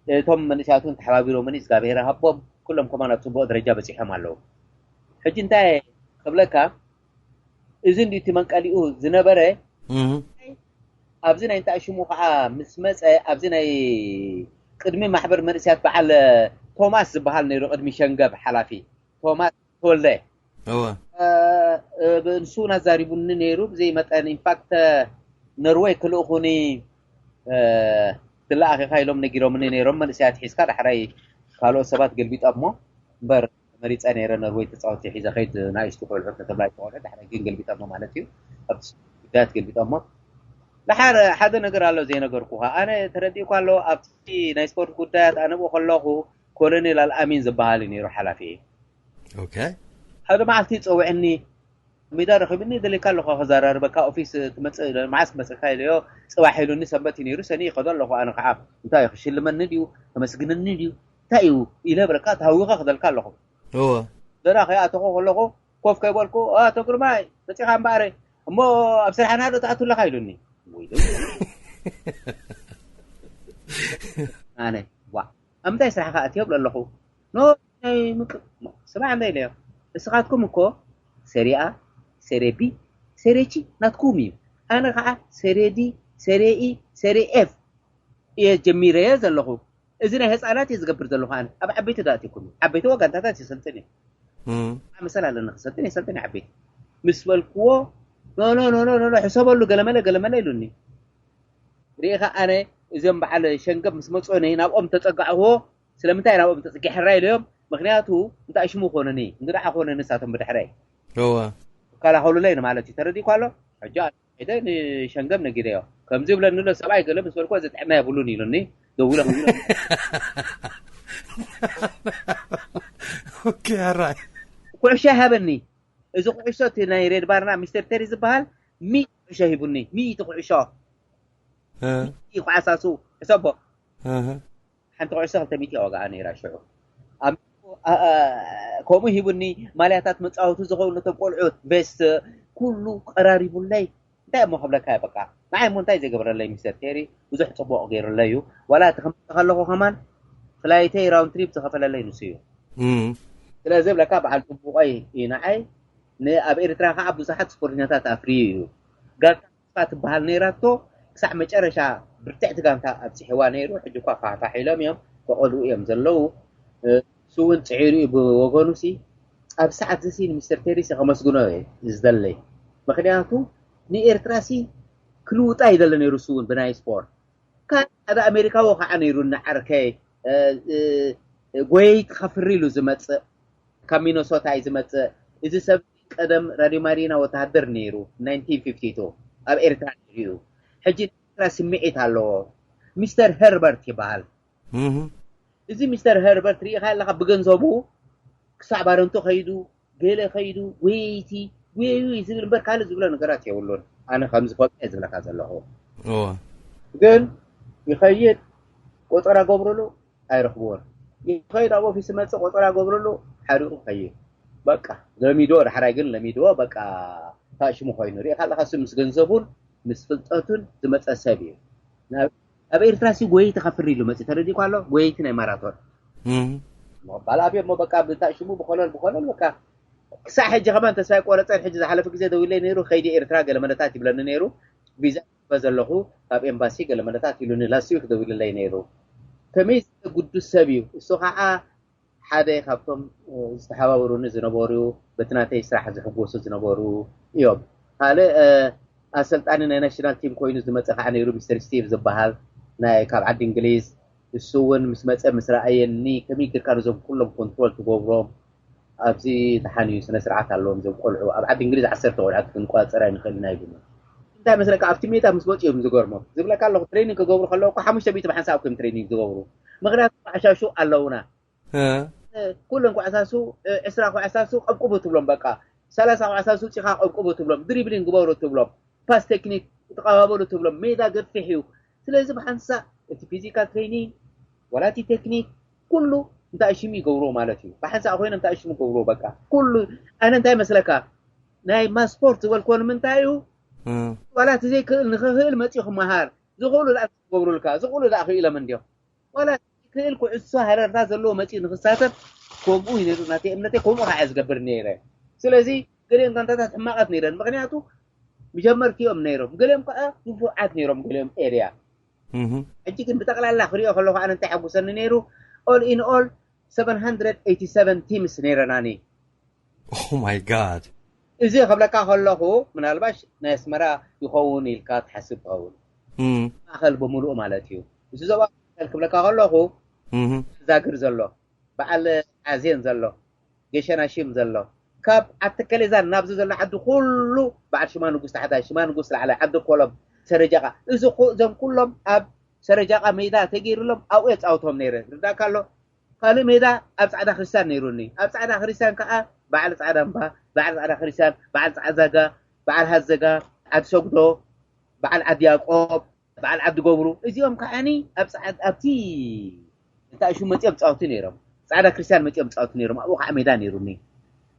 እቶም መንእሰያት እውን ተሓባቢሮምኒ እግዚኣብሔር ሃቦም ኩሎም ከማን ኣብ ፅቡቅ ደረጃ በፂሖም ኣለዉ። ሕጂ እንታይ ክብለካ እዚ እንዲ እቲ መንቀሊኡ ዝነበረ ኣብዚ ናይ እንታይ ሽሙ ከዓ ምስ መፀ ኣብዚ ናይ ቅድሚ ማሕበር መንእሰያት በዓል ቶማስ ዝበሃል ነይሩ ቅድሚ ሸንገብ ሓላፊ ቶማስ ተወልደ እወ ብእንሱ ናዛሪቡኒ ነይሩ ብዘይ መጠን ኢንፋክት ነርወይ ክልእኹኒ ትለኣኺኻ ኢሎም ነጊሮምኒ ነይሮም መንእሰያት ሒዝካ ዳሕራይ ካልኦት ሰባት ገልቢጦሞ እምበር መሪፀ ነይረ ነርወይ ተፃወቲ ሒዘ ከይድ ናእሽቱ ቆልዑት ነቶም ናይ ቆልዑ ዳሕራይ ግን ገልቢጦሞ ማለት እዩ ኣብቲ ጉዳያት ገልቢጦሞ ዳሓር ሓደ ነገር ኣሎ ዘይነገርኩኻ ኣነ ተረዲእኳ ኣሎ ኣብቲ ናይ ስፖርት ጉዳያት ኣነ ብኡ ከለኹ ኮሎኔል ኣልኣሚን ዝበሃል እዩ ነይሩ ሓላፊ ኦኬ ሓደ መዓልቲ ይፀውዕኒ ሚዳ ረኺብኒ ደሊካ ኣለኹ ክዘራርበካ ኦፊስ ትመፅእ መዓስ ክመፅእካ ኢለዮ ፅባሕ ኢሉኒ ሰንበት እዩ ነይሩ ሰኒ ይኸዶ ኣለኹ ኣነ ከዓ እንታይ እዩ ክሽልመኒ ድዩ ከመስግነኒ ድዩ እንታይ እዩ ኢለ በለካ ተሃዊኸ ክደልካ ኣለኹ እወ ደራ ከይኣተኹ ከለኹ ኮፍ ከይበልኩ ኣቶ ግርማይ መፂኻ እምበኣረ እሞ ኣብ ስራሕና ዶ ትኣቱ ኣለካ ኢሉኒ ወይ ዶ ኣነ ዋ ኣብ ምንታይ ስራሕካ ኣትዮ ብሎ ኣለኹ ኖ ናይ ምቅ ስማዕ እንታይ ኢለዮ እስኻትኩም እኮ ሰሪኣ ሰሬቢ ሰሬቺ ናትኩም እዩ ኣነ ከዓ ሰሬዲ ሰሬኢ ሰሬኤፍ እየ ጀሚረየ ዘለኹ እዚ ናይ ህፃናት እየ ዝገብር ዘለኹ ኣነ ኣብ ዓበይቲ ዳእቲኩም ዓበይቲ ወጋንታታት ይሰልጥን እዩ እም መሰል ኣለኒ ክሰልጥን የሰልጥን ዓበይቲ ምስ በልክዎ ኖ ኖ ኖ ኖ ኖ ሕሰበሉ ገለመለ ገለመለ ኢሉኒ ርኢኻ ኣነ እዚኦም በዓል ሸንገብ ምስ መፁኒ ናብኦም ተፀጋዕዎ ስለምንታይ ናብኦም ተፅጊሐራ ኢለዮም ምክንያቱ እንታይ ሽሙ ኮነኒ እንግዳ ኮነ ንሳቶም ብድሕረይ እወ ይከላኸሉለይ ንማለት እዩ ተረዲእኳ ኣሎ ሕጂ ኢለ ንሸንገም ነጊረዮ። ከምዚ ይብለኒ ኣሎ ሰብኣይ ገለ ምስ በልኮ እዚ ጥዕና የብሉን ኢሉኒ። ደዊለ ከምዚ ኢለ ኦኬ ኣራይ ኩዕሾ ሃበኒ። እዚ ኩዕሾ እቲ ናይ ሬድ ባርና ሚስተር ቴሪ ዝበሃል ሚእቲ ኩዕሾ ሂቡኒ። ሚእቲ ኩዕሾ። ሚእቲ ኩዓሳሱ ሕሰቦ። ሓንቲ ኩዕሾ ክልተ ሚእቲ ዋጋኣ ነይራ ሽዑ። ከምኡ ሂቡኒ። ማልያታት መፃወቱ ዝኸውን ነቶም ቆልዑት ቬስት ኩሉ ቀራሪቡለይ። እንታይ እሞ ክብለካ እየ በቃ። ንዓይ እሞ እንታይ ዘይገበረለይ ሚስተር ቴሪ ብዙሕ ፅቡቕ ገይሩለይ እዩ። ዋላ እቲ ክመፅእ ከለኹ ከማን ፍላይተይ ራውንድ ትሪፕ ዝኸፈለለይ ንሱ እዩ። ስለ ዝብለካ በዓል ፅቡቐይ እዩ ንዓይ። ኣብ ኤርትራ ከዓ ብዙሓት ስፖርተኛታት ኣፍርዩ እዩ። ጋንታ ተስፋ ትበሃል ነይራቶ። ክሳዕ መጨረሻ ብርትዕቲ ጋንታ ኣብፂሕዋ ነይሩ። ሕጂ እኳ ፋሕፋሕ ኢሎም እዮም፣ ተቐልኡ እዮም ዘለዉ። እሱ እውን ፅዒሩ እዩ ብወገኑ ሲ። ኣብ ሰዓት እዚ ሲ ንሚስተር ቴሪ ሲ ከመስግኖ እየ ዝደለይ። ምክንያቱ ንኤርትራ ሲ ክልውጣ ይደለ ነይሩ። እሱ እውን ብናይ ስፖርት ካልእ ሓደ ኣሜሪካዊ ከዓ ነይሩ። ንዓርከይ ጎየይቲ ከፍሪ ኢሉ ዝመፅእ ካብ ሚነሶታ እዩ ዝመፅእ። እዚ ሰብ ቀደም ራድዮ ማሪና ወተሃደር ነይሩ። ናይንቲን ፊፍቲ ቱ ኣብ ኤርትራ ነይሩ እዩ። ሕጂ ናይ ኤርትራ ስምዒት ኣለዎ። ሚስተር ሄርበርት ይበሃል። እዚ ሚስተር ሄርበርት ርኢኻ ኣለኻ ብገንዘቡ ክሳዕ ባረንቱ ከይዱ ገለ ከይዱ ጎየይቲ ጎየዩ ዝብል እምበር ካልእ ዝብሎ ነገራት የብሉን። ኣነ ከም ዝፈልጦ እየ ዝብለካ ዘለኹ። ግን ይኸይድ ቆፀራ ገብረሉ ኣይረኽብዎን። ይኸይድ ኣብ ኦፊስ ዝመፅእ ቆፀራ ገብረሉ ሓሪቑ ይኸይድ። በቃ ለሚድዎ ዳሕራይ ግን ለሚድዎ በቃ ታሽሙ ኮይኑ ርኢኻ ኣለኻ። እሱ ምስ ገንዘቡን ምስ ፍልጠቱን ዝመፀ ሰብ እዩ። ኣብ ኤርትራ ሲ ጎየይቲ ከፍሪ ኢሉ መፅእ ተረዲእኳ ኣሎ። ጎየይቲ ናይ ማራቶን ባል ኣብዮ እሞ በቃ ብታሽሙ ብኮለል ብኮለል በቃ ክሳዕ ሕጂ ከማን ተስፋ ቆረፀን። ሕጂ ዝሓለፈ ግዜ ደዊለይ ነይሩ ከይዲ ኤርትራ ገለ መለታት ይብለኒ ነይሩ። ቪዛ ዘለኹ ካብ ኤምባሲ ገለ መለታት ኢሉኒ ላስት ዊክ ደዊልለይ ነይሩ። ከመይ ዝበለ ግዱስ ሰብ እዩ እሱ ከዓ ሓደ ካብቶም ዝተሓባበሩኒ ዝነበሩ በቲ ናተይ ስራሕ ዝሕጎሱ ዝነበሩ እዮም። ካልእ ኣሰልጣኒ ናይ ናሽናል ቲም ኮይኑ ዝመፀ ከዓ ነይሩ ሚስተር ስቲቭ ዝበሃል ናይ ካብ ዓዲ እንግሊዝ። እሱ እውን ምስ መፀ ምስ ረኣየኒ ከመይ ጌርካ ነዞም ኩሎም ኮንትሮል ትገብሮም ኣብዚ ተሓንዩ ስነ ስርዓት ኣለዎም እዞም ቆልዑ ኣብ ዓዲ እንግሊዝ ዓሰርተ ቆልዑ ክንቋፀር ኣይንኽእል ኢና ኢሉኒ። እንታይ መስለካ ኣብቲ ሜዳ ምስ መፁ እዮም ዝገርሞም ዝብለካ ኣለኹ። ትሬኒንግ ክገብሩ ከለዉ እኮ ሓሙሽተ ሚእቲ ብሓንሳብ እዮም ትሬኒንግ ዝገብሩ። ምክንያቱ ዓሻሹ ኣለውና ኩለን ኳዕሳሱ ዕስራ ኳዕሳሱ ቀብቅቡ ትብሎም በቃ ሰላሳ ኳዕሳሱ ፂኻ ቀብቅቡ ትብሎም ድሪብሊን ግበሩ ትብሎም ፓስ ቴክኒክ ተቐባበሉ ትብሎም ሜዳ ገፊሕ እዩ። ስለዚ ብሓንሳ እቲ ፊዚካል ትሬኒንግ ዋላ እቲ ቴክኒክ ኩሉ እንታይ ሽሙ ይገብርዎ ማለት እዩ። ብሓንሳ ኮይኖም እንታይ ሽሙ ገብርዎ በቃ ኩሉ ኣነ እንታይ መስለካ ናይ ማስፖርት ዝበልክዎ ንምንታይ እዩ ዋላ እቲ ዘይክእል ንክኽእል መፅኡ ክመሃር ዝኽእሉ ኣ ገብሩልካ ዝኽእሉ ኣ ክኢሎም እንዲዮም ዋላ ክእል ኩዕሶ ሃረርታ ዘለዎ መፂኡ ንክሳተፍ ከምኡ እዩ ነሩ ናተይ እምነተይ ከምኡ ከዓ ዝገብር ነይረ። ስለዚ ገሊኦም ጋንታታት ሕማቃት ነይረን ምክንያቱ መጀመርቲ እዮም ነይሮም ገሊኦም ከዓ ንፉዓት ነይሮም ገሊኦም ኤርያ ሕጂ ግን ብጠቅላላ ክሪኦ ከለኩ ኣነ እንታይ ሓጉሰኒ ነይሩ all in all seven hundred eighty seven teams ነይረናኒ። Oh my god እዚ ከብለካ ከለኹ ምናልባሽ ናይ ኣስመራ ይኸውን ኢልካ ትሓስብ ትኸውን ማእኸል ብምሉኡ ማለት እዩ። እዚ ዞባ ክብለካ ከለኹ ዛግር ዘሎ በዓል ዓዜን ዘሎ ገሸናሽም ዘሎ ካብ ዓዲ ከሌዛን ናብዚ ዘሎ ዓዲ ኩሉ በዓል ሽማ ንጉስ ታሕታይ ሽማ ንጉስ ላዕላይ ዓዲ ኮሎም ሰረጃቃ እዚ እዞም ኩሎም ኣብ ሰረጃቃ ሜዳ ተገይሩሎም ኣብኡ የፃውቶም ነይረ ርዳእካ ኣሎ። ካልእ ሜዳ ኣብ ፃዕዳ ክርስቲያን ነይሩኒ። ኣብ ፃዕዳ ክርስቲያን ከዓ በዓል ፃዕዳ እምባ፣ በዓል ፃዕዳ ክርስቲያን፣ በዓል ፃዕዳ ዛጋ፣ በዓል ሃዘጋ፣ ዓዲ ሰጉዶ፣ በዓል ዓዲ ያቆብ፣ በዓል ዓዲ ገብሩ እዚኦም ከዓኒ ኣብ ፃዕዳ ኣብቲ እንታይ ሽሙ መፂኦም ፃወቱ ነይሮም። ፃዕዳ ክርስቲያን መፂኦም ፃወቱ ነይሮም። ኣብኡ ከዓ ሜዳ ነይሩኒ።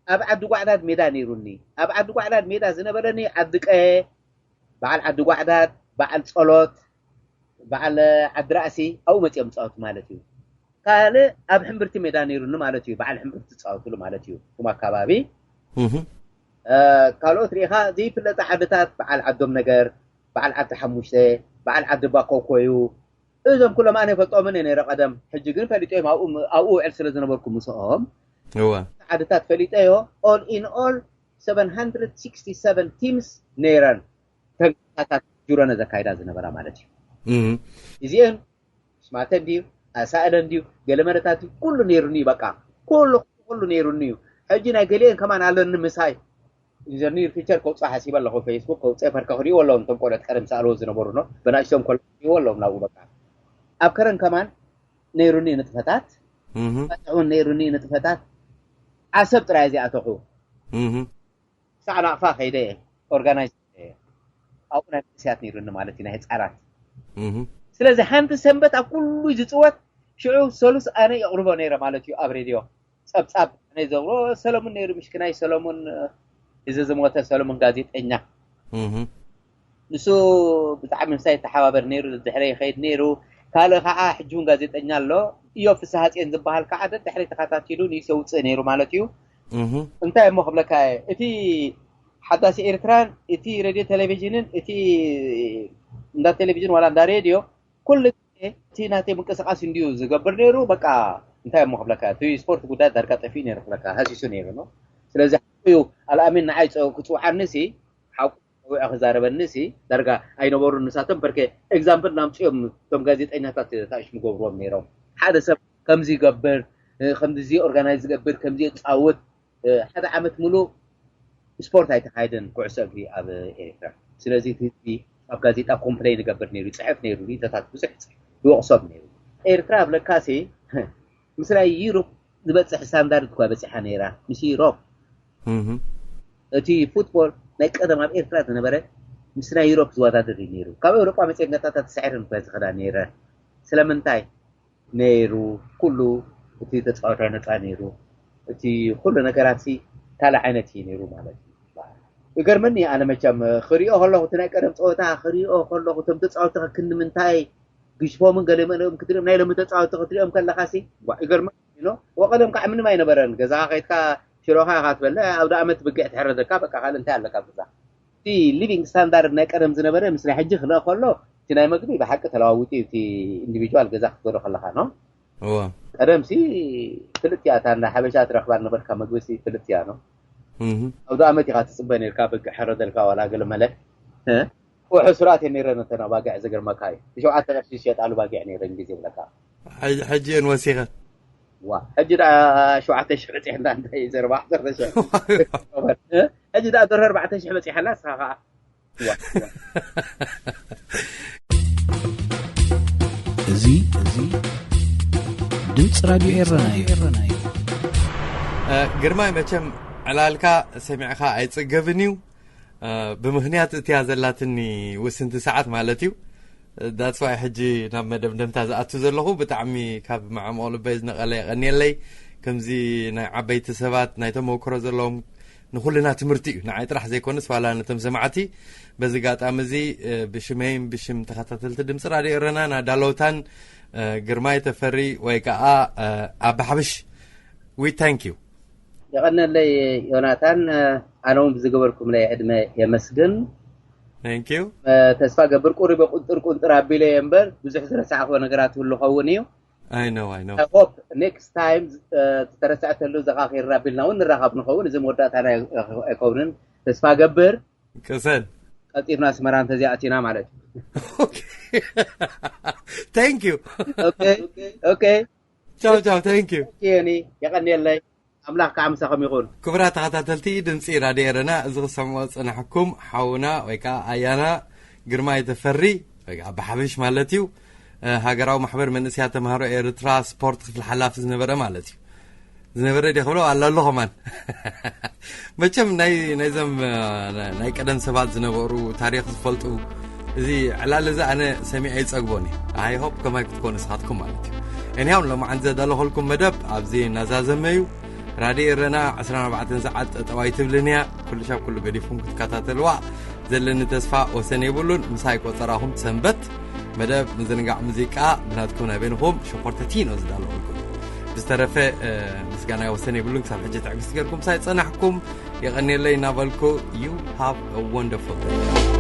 ኣብ ዓዲ ጓዕዳድ ሜዳ ነይሩኒ። ኣብ ዓዲ ጓዕዳድ ሜዳ ዝነበረኒ ዓዲ ቀየ በዓል ዓዲ ጓዕዳድ፣ በዓል ፀሎት፣ በዓል ዓዲ ራእሲ ኣብኡ መፅኦም ዝፃወቱ ማለት እዩ። ካልእ ኣብ ሕምብርቲ ሜዳ ነይሩኒ ማለት እዩ። በዓል ሕምብርቲ ዝፃወትሉ ማለት እዩ። እቱም ኣካባቢ ካልኦት ርኢኻ ዘይፍለጠ ዓድታት በዓል ዓዶም ነገር፣ በዓል ዓዲ ሓሙሽተ፣ በዓል ዓዲ ባኮኮዩ እዞም ኩሎም ኣነ ይፈልጦምን እየ ነይረ ቀደም። ሕጂ ግን ፈሊጦ እዮም ኣብኡ ውዕል ስለ ዝነበርኩ ምስኦም ዓድታት ፈሊጠዮ። All in all seven hundred sixty seven teams ነይረን ተንቀሳቃሲ ጁረነ ዘካይዳ ዝነበራ ማለት እዩ። እዚአን ስማተ እንድዩ ኣሳእለ እንድዩ ገለ መረታት ኩሉ ነይሩኒ በቃ ኩሉ ኩሉ ነይሩኒ እዩ። ሕጂ ናይ ገሊአን ከማን ኣለኒ ምሳይ ዩዘር ኒር ፊቸር ከውፅእ ሓሲበ ኣለኹ። ፌስቡክ ከውፅእ ፈርከ ክሪእዎ ኣለዎም። እቶም ቆልዑት ቀደም ሰኣልዎ ዝነበሩ ነው። በናእሽቶም ከሎ ክሪእዎ ኣለዎም ናብኡ። በቃ ኣብ ከረን ከማን ነይሩኒ ንጥፈታት። እውን ነይሩኒ ንጥፈታት። ዓሰብ ጥራይ እዚኣተኹ። ሳዕ ናቕፋ ከይደ እየ ኦርጋናይዝ። ኣብኡ ናይ መንእሰያት ነይሩኒ ማለት እዩ፣ ናይ ህፃናት። ስለዚ ሓንቲ ሰንበት ኣብ ኩሉ ዝፅወት ሽዑ ሰሉስ ኣነ የቕርቦ ነይረ ማለት እዩ ኣብ ሬድዮ። ጸብጻብ ኣነ ዘቕርቦ ሰለሙን ነይሩ፣ ምሽክናይ ሰለሙን። እዚ ዝሞተ ሰለሙን ጋዜጠኛ፣ ንሱ ብጣዕሚ ምሳይ ይተሓባበር ነይሩ። ድሕረ ይኸይድ ነይሩ። ካልእ ከዓ ሕጂ እውን ጋዜጠኛ ኣሎ፣ እዮ ፍስሃፅየን ዝበሃል ከዓ ደድሕሪ ተኸታቲሉ ኒውስ የውፅእ ነይሩ ማለት እዩ። እንታይ እሞ ክብለካ እየ፣ እቲ ሓዳሲ ኤርትራን እቲ ሬድዮ ቴሌቪዥንን፣ እቲ እንዳ ቴሌቪዥን ዋላ እንዳ ሬድዮ፣ ኩሉ ግዜ እቲ ናተይ ምንቅስቃስ እንድዩ ዝገብር ነይሩ። በቃ እንታይ እሞ ክብለካ፣ እቲ ስፖርት ጉዳይ ዳርጋ ጠፊኡ ነይሩ ክብለካ፣ ሃሲሱ ነይሩ ነው። ስለዚ ሓቁ እዩ፣ ኣልኣሚን ንዓይ ክፅውዓኒ ሲ፣ ሓቁ ፀዊዐ ክዛረበኒ ሲ ዳርጋ ኣይነበሩን ንሳቶም። በርከ ኤግዛምፕል ናምፅኦም እቶም ጋዜጠኛታት ታሽ ምገብርዎም ነይሮም። ሓደ ሰብ ከምዚ ይገብር፣ ከምዚ ኦርጋናይዝ ዝገብር፣ ከምዚ ይፃወት። ሓደ ዓመት ሙሉእ ስፖርት ኣይተኻየደን ኩዕሶ እግሪ ኣብ ኤርትራ። ስለዚ እቲ ህዝቢ ኣብ ጋዜጣ ኮምፕሌን ይገብር ነይሩ፣ ይፅሕፍ ነይሩ፣ ሪኢቶታት ብዙሕ ይፅሕፍ፣ ይወቕሶም ነይሩ። ኤርትራ ኣብለካሲ ምስ ናይ ዩሮፕ ዝበፅሕ ስታንዳርድ እኳ በፂሓ ነይራ፣ ምስ ዩሮፕ። እቲ ፉትቦል ናይ ቀደም ኣብ ኤርትራ ዝነበረ ምስ ናይ ዩሮፕ ዝወዳደር እዩ ነይሩ። ካብ ኤውሮጳ መፅአን ጋንታታት ተሳዒረን እኳ ዝኸዳ ነይረ። ስለምንታይ? ነይሩ፣ ኩሉ እቲ ተጻወታይ ነጻ ነይሩ። እቲ ኩሉ ነገራት ሲ ካልእ ዓይነት እዩ ነይሩ ማለት እዩ። ይገርመኒ ኣነ መቸም ክሪኦ ከለኹ፣ እቲ ናይ ቀደም ጸወታ ክሪኦ ከለኹ፣ እቶም ተጻወቲ ክንዲ ምንታይ ግሽፎምን ገለ መለኦም ክትሪኦም፣ ናይ ሎሚ ተጻወቲ ክትሪኦም ከለኻ ሲ ዋ፣ ይገርመኒ። ኖ ወቀደም ከዓ ምንም ኣይነበረን። ገዛኻ ከይድካ ሽሮኻ ኢኻ ትበልዕ፣ ኣብ ደኣመት ብግዕ ትሕረደካ፣ በቃ ካልእ እንታይ ኣለካ ኣብ ገዛ። እቲ ሊቪንግ ስታንዳርድ ናይ ቀደም ዝነበረ ምስ ናይ ሕጂ ክልእ ከሎ፣ እቲ ናይ መግቢ ብሓቂ ተለዋዊጡ እዩ፣ እቲ ኢንዲቪጁዋል ገዛ ክትገዶ ከለኻ ነው። እዎ። ቀደም ሲ ፍልጥ እያ፣ እታ እንዳ ሓበሻ ትረኽባ ነበርካ መግቢ ሲ ፍልጥ እያ ነው። እህ። ኣብ ደኣመት ኢኻ ትፅበ ነርካ፣ በግዕ ሕረደልካ ዋላ ገለ መለ። እ? ውሑ ስርዓት እየ ነይረ ነተን ኣባግዕ ዝገርመካ እዩ። ብሸውዓተ ቅርሺ ዝሸጣሉ ባጊዕ ነይረን ግዜ ብለካ። ሕጂ፣ ሕጂ እየን ወሲኸ። ዋ፣ ሕጂ ደኣ ሸውዓተ ሽሕ በፂሕና እንታይ ዘረባ ዓሰርተ ሽሕ። እ? ሕጂ ደኣ ደርሆ ኣርባዕተ ሽሕ በፂሓላ ንስኻ ከዓ። ዋ፣ ዋ። እዚ፣ እዚ ድምፂ ራድዮ ኤረና እዩ። እ፣ ግርማይ መቸም ዕላልካ ሰሚዕካ ኣይፅገብን እዩ። እ፣ ብምኽንያት እቲያ ዘላትኒ ውስንቲ ሰዓት ማለት እዩ። ዳትስ ዋይ ሕጂ ናብ መደምደምታ ዝኣቱ ዘለኹ። ብጣዕሚ ካብ መዓሙቕ ልበይ ዝነቐለ የቐንየለይ። ከምዚ ናይ ዓበይቲ ሰባት ናይ ተመክሮ ዘለዎም ንኹልና ትምህርቲ እዩ። ንዓይ ጥራሕ ዘይኮነስ ዋላ ነቶም ሰማዕቲ። በዚ ኣጋጣሚ እዚ፣ እ፣ ብሽመይን ብሽም ተኸታተልቲ ድምፂ ራድዮ ኤረና ናዳለውታን፣ እ፣ ግርማይ ተፈሪ ወይ ከዓ፣ እ፣ ኣባ ሓብሽ፣ we thank you። የቐነለይ ዮናታን፣ ኣነ እውን ብዝገበርኩምለይ ዕድመ የመስግን። Thank you። ተስፋ ገብር ቁሩብ ቁንጥር ቁንጥር ኣቢለ እየ እምበር ብዙሕ ዝረሳዕክዎ ነገራት ይህሉ ኸውን እዩ። I know, I know. I hope next time ዝተረስዐ ተሎ ዘኻኺርና ኣቢልና እውን ንራኸብ ንኸውን። እዚ መወዳእታና ኣይከውንን። ተስፋ ገብር ቅሰን። ቀልጢፍና ኣስመራ እንተዚኣቲና ማለት እዩ። Okay. Thank you. Okay, okay. ቻው፣ ቻው። Thank you. ዮኒ፣ የቐንየለይ። ኣምላኽ ከዓ ምሳኹም ይኹን። ክቡራት ተኸታተልቲ ድምፂ ራድዮ ኤረና፣ እዚ ክሰምዖ ዝጸናሕኩም ሓውና ወይ ከዓ ኣያና ግርማይ ተፈሪ ወይ ከዓ ኣባ ሓብሽ ማለት እዩ። እ፣ ሃገራዊ ማሕበር መንእሰያት ተምሃሮ ኤርትራ ስፖርት ክፍሊ ሓላፊ ዝነበረ ማለት እዩ። ዝነበረ ድየ ክብሎ? ኣሎ፣ ኣሎ ከማን። መቸም ናይ፣ ናይዞም፣ እ፣ ናይ ቀደም ሰባት ዝነበሩ ታሪኽ ዝፈልጡ፣ እዚ ዕላል እዚ ኣነ ሰሚዐ ይጸግቦን እየ። I hope ከማይ ክትኮኑ ንስኻትኩም ማለት እዩ። Anyhow፣ ሎማዓንቲ ዘዳለኹልኩም መደብ ኣብዚ እናዛዘመ እዩ። ራድዮ ኤረና ዕስራን ኣርባዕተን ሰዓት ጠጠው ኣይትብልን እያ። ኩሉ ሻብ ኩሉ ገዲፍኩም ክትከታተልዋ ዘለኒ ተስፋ ወሰን የብሉን። ምሳይ ቆጸራኹም ሰንበት መደብ ምዝንጋዕ ሙዚቃ ብናትኩም ናይ በይንኹም ሸኮርተቲኖ ዝዳለኹልኩም። ብዝተረፈ፣ እ፣ ምስጋና ወሰን የብሉን። ክሳብ ሕጂ ትዕግስቲ ገርኩም ሳይ ጸናሕኩም የቐንየለይ እናበልኩ፣ you have a wonderful day።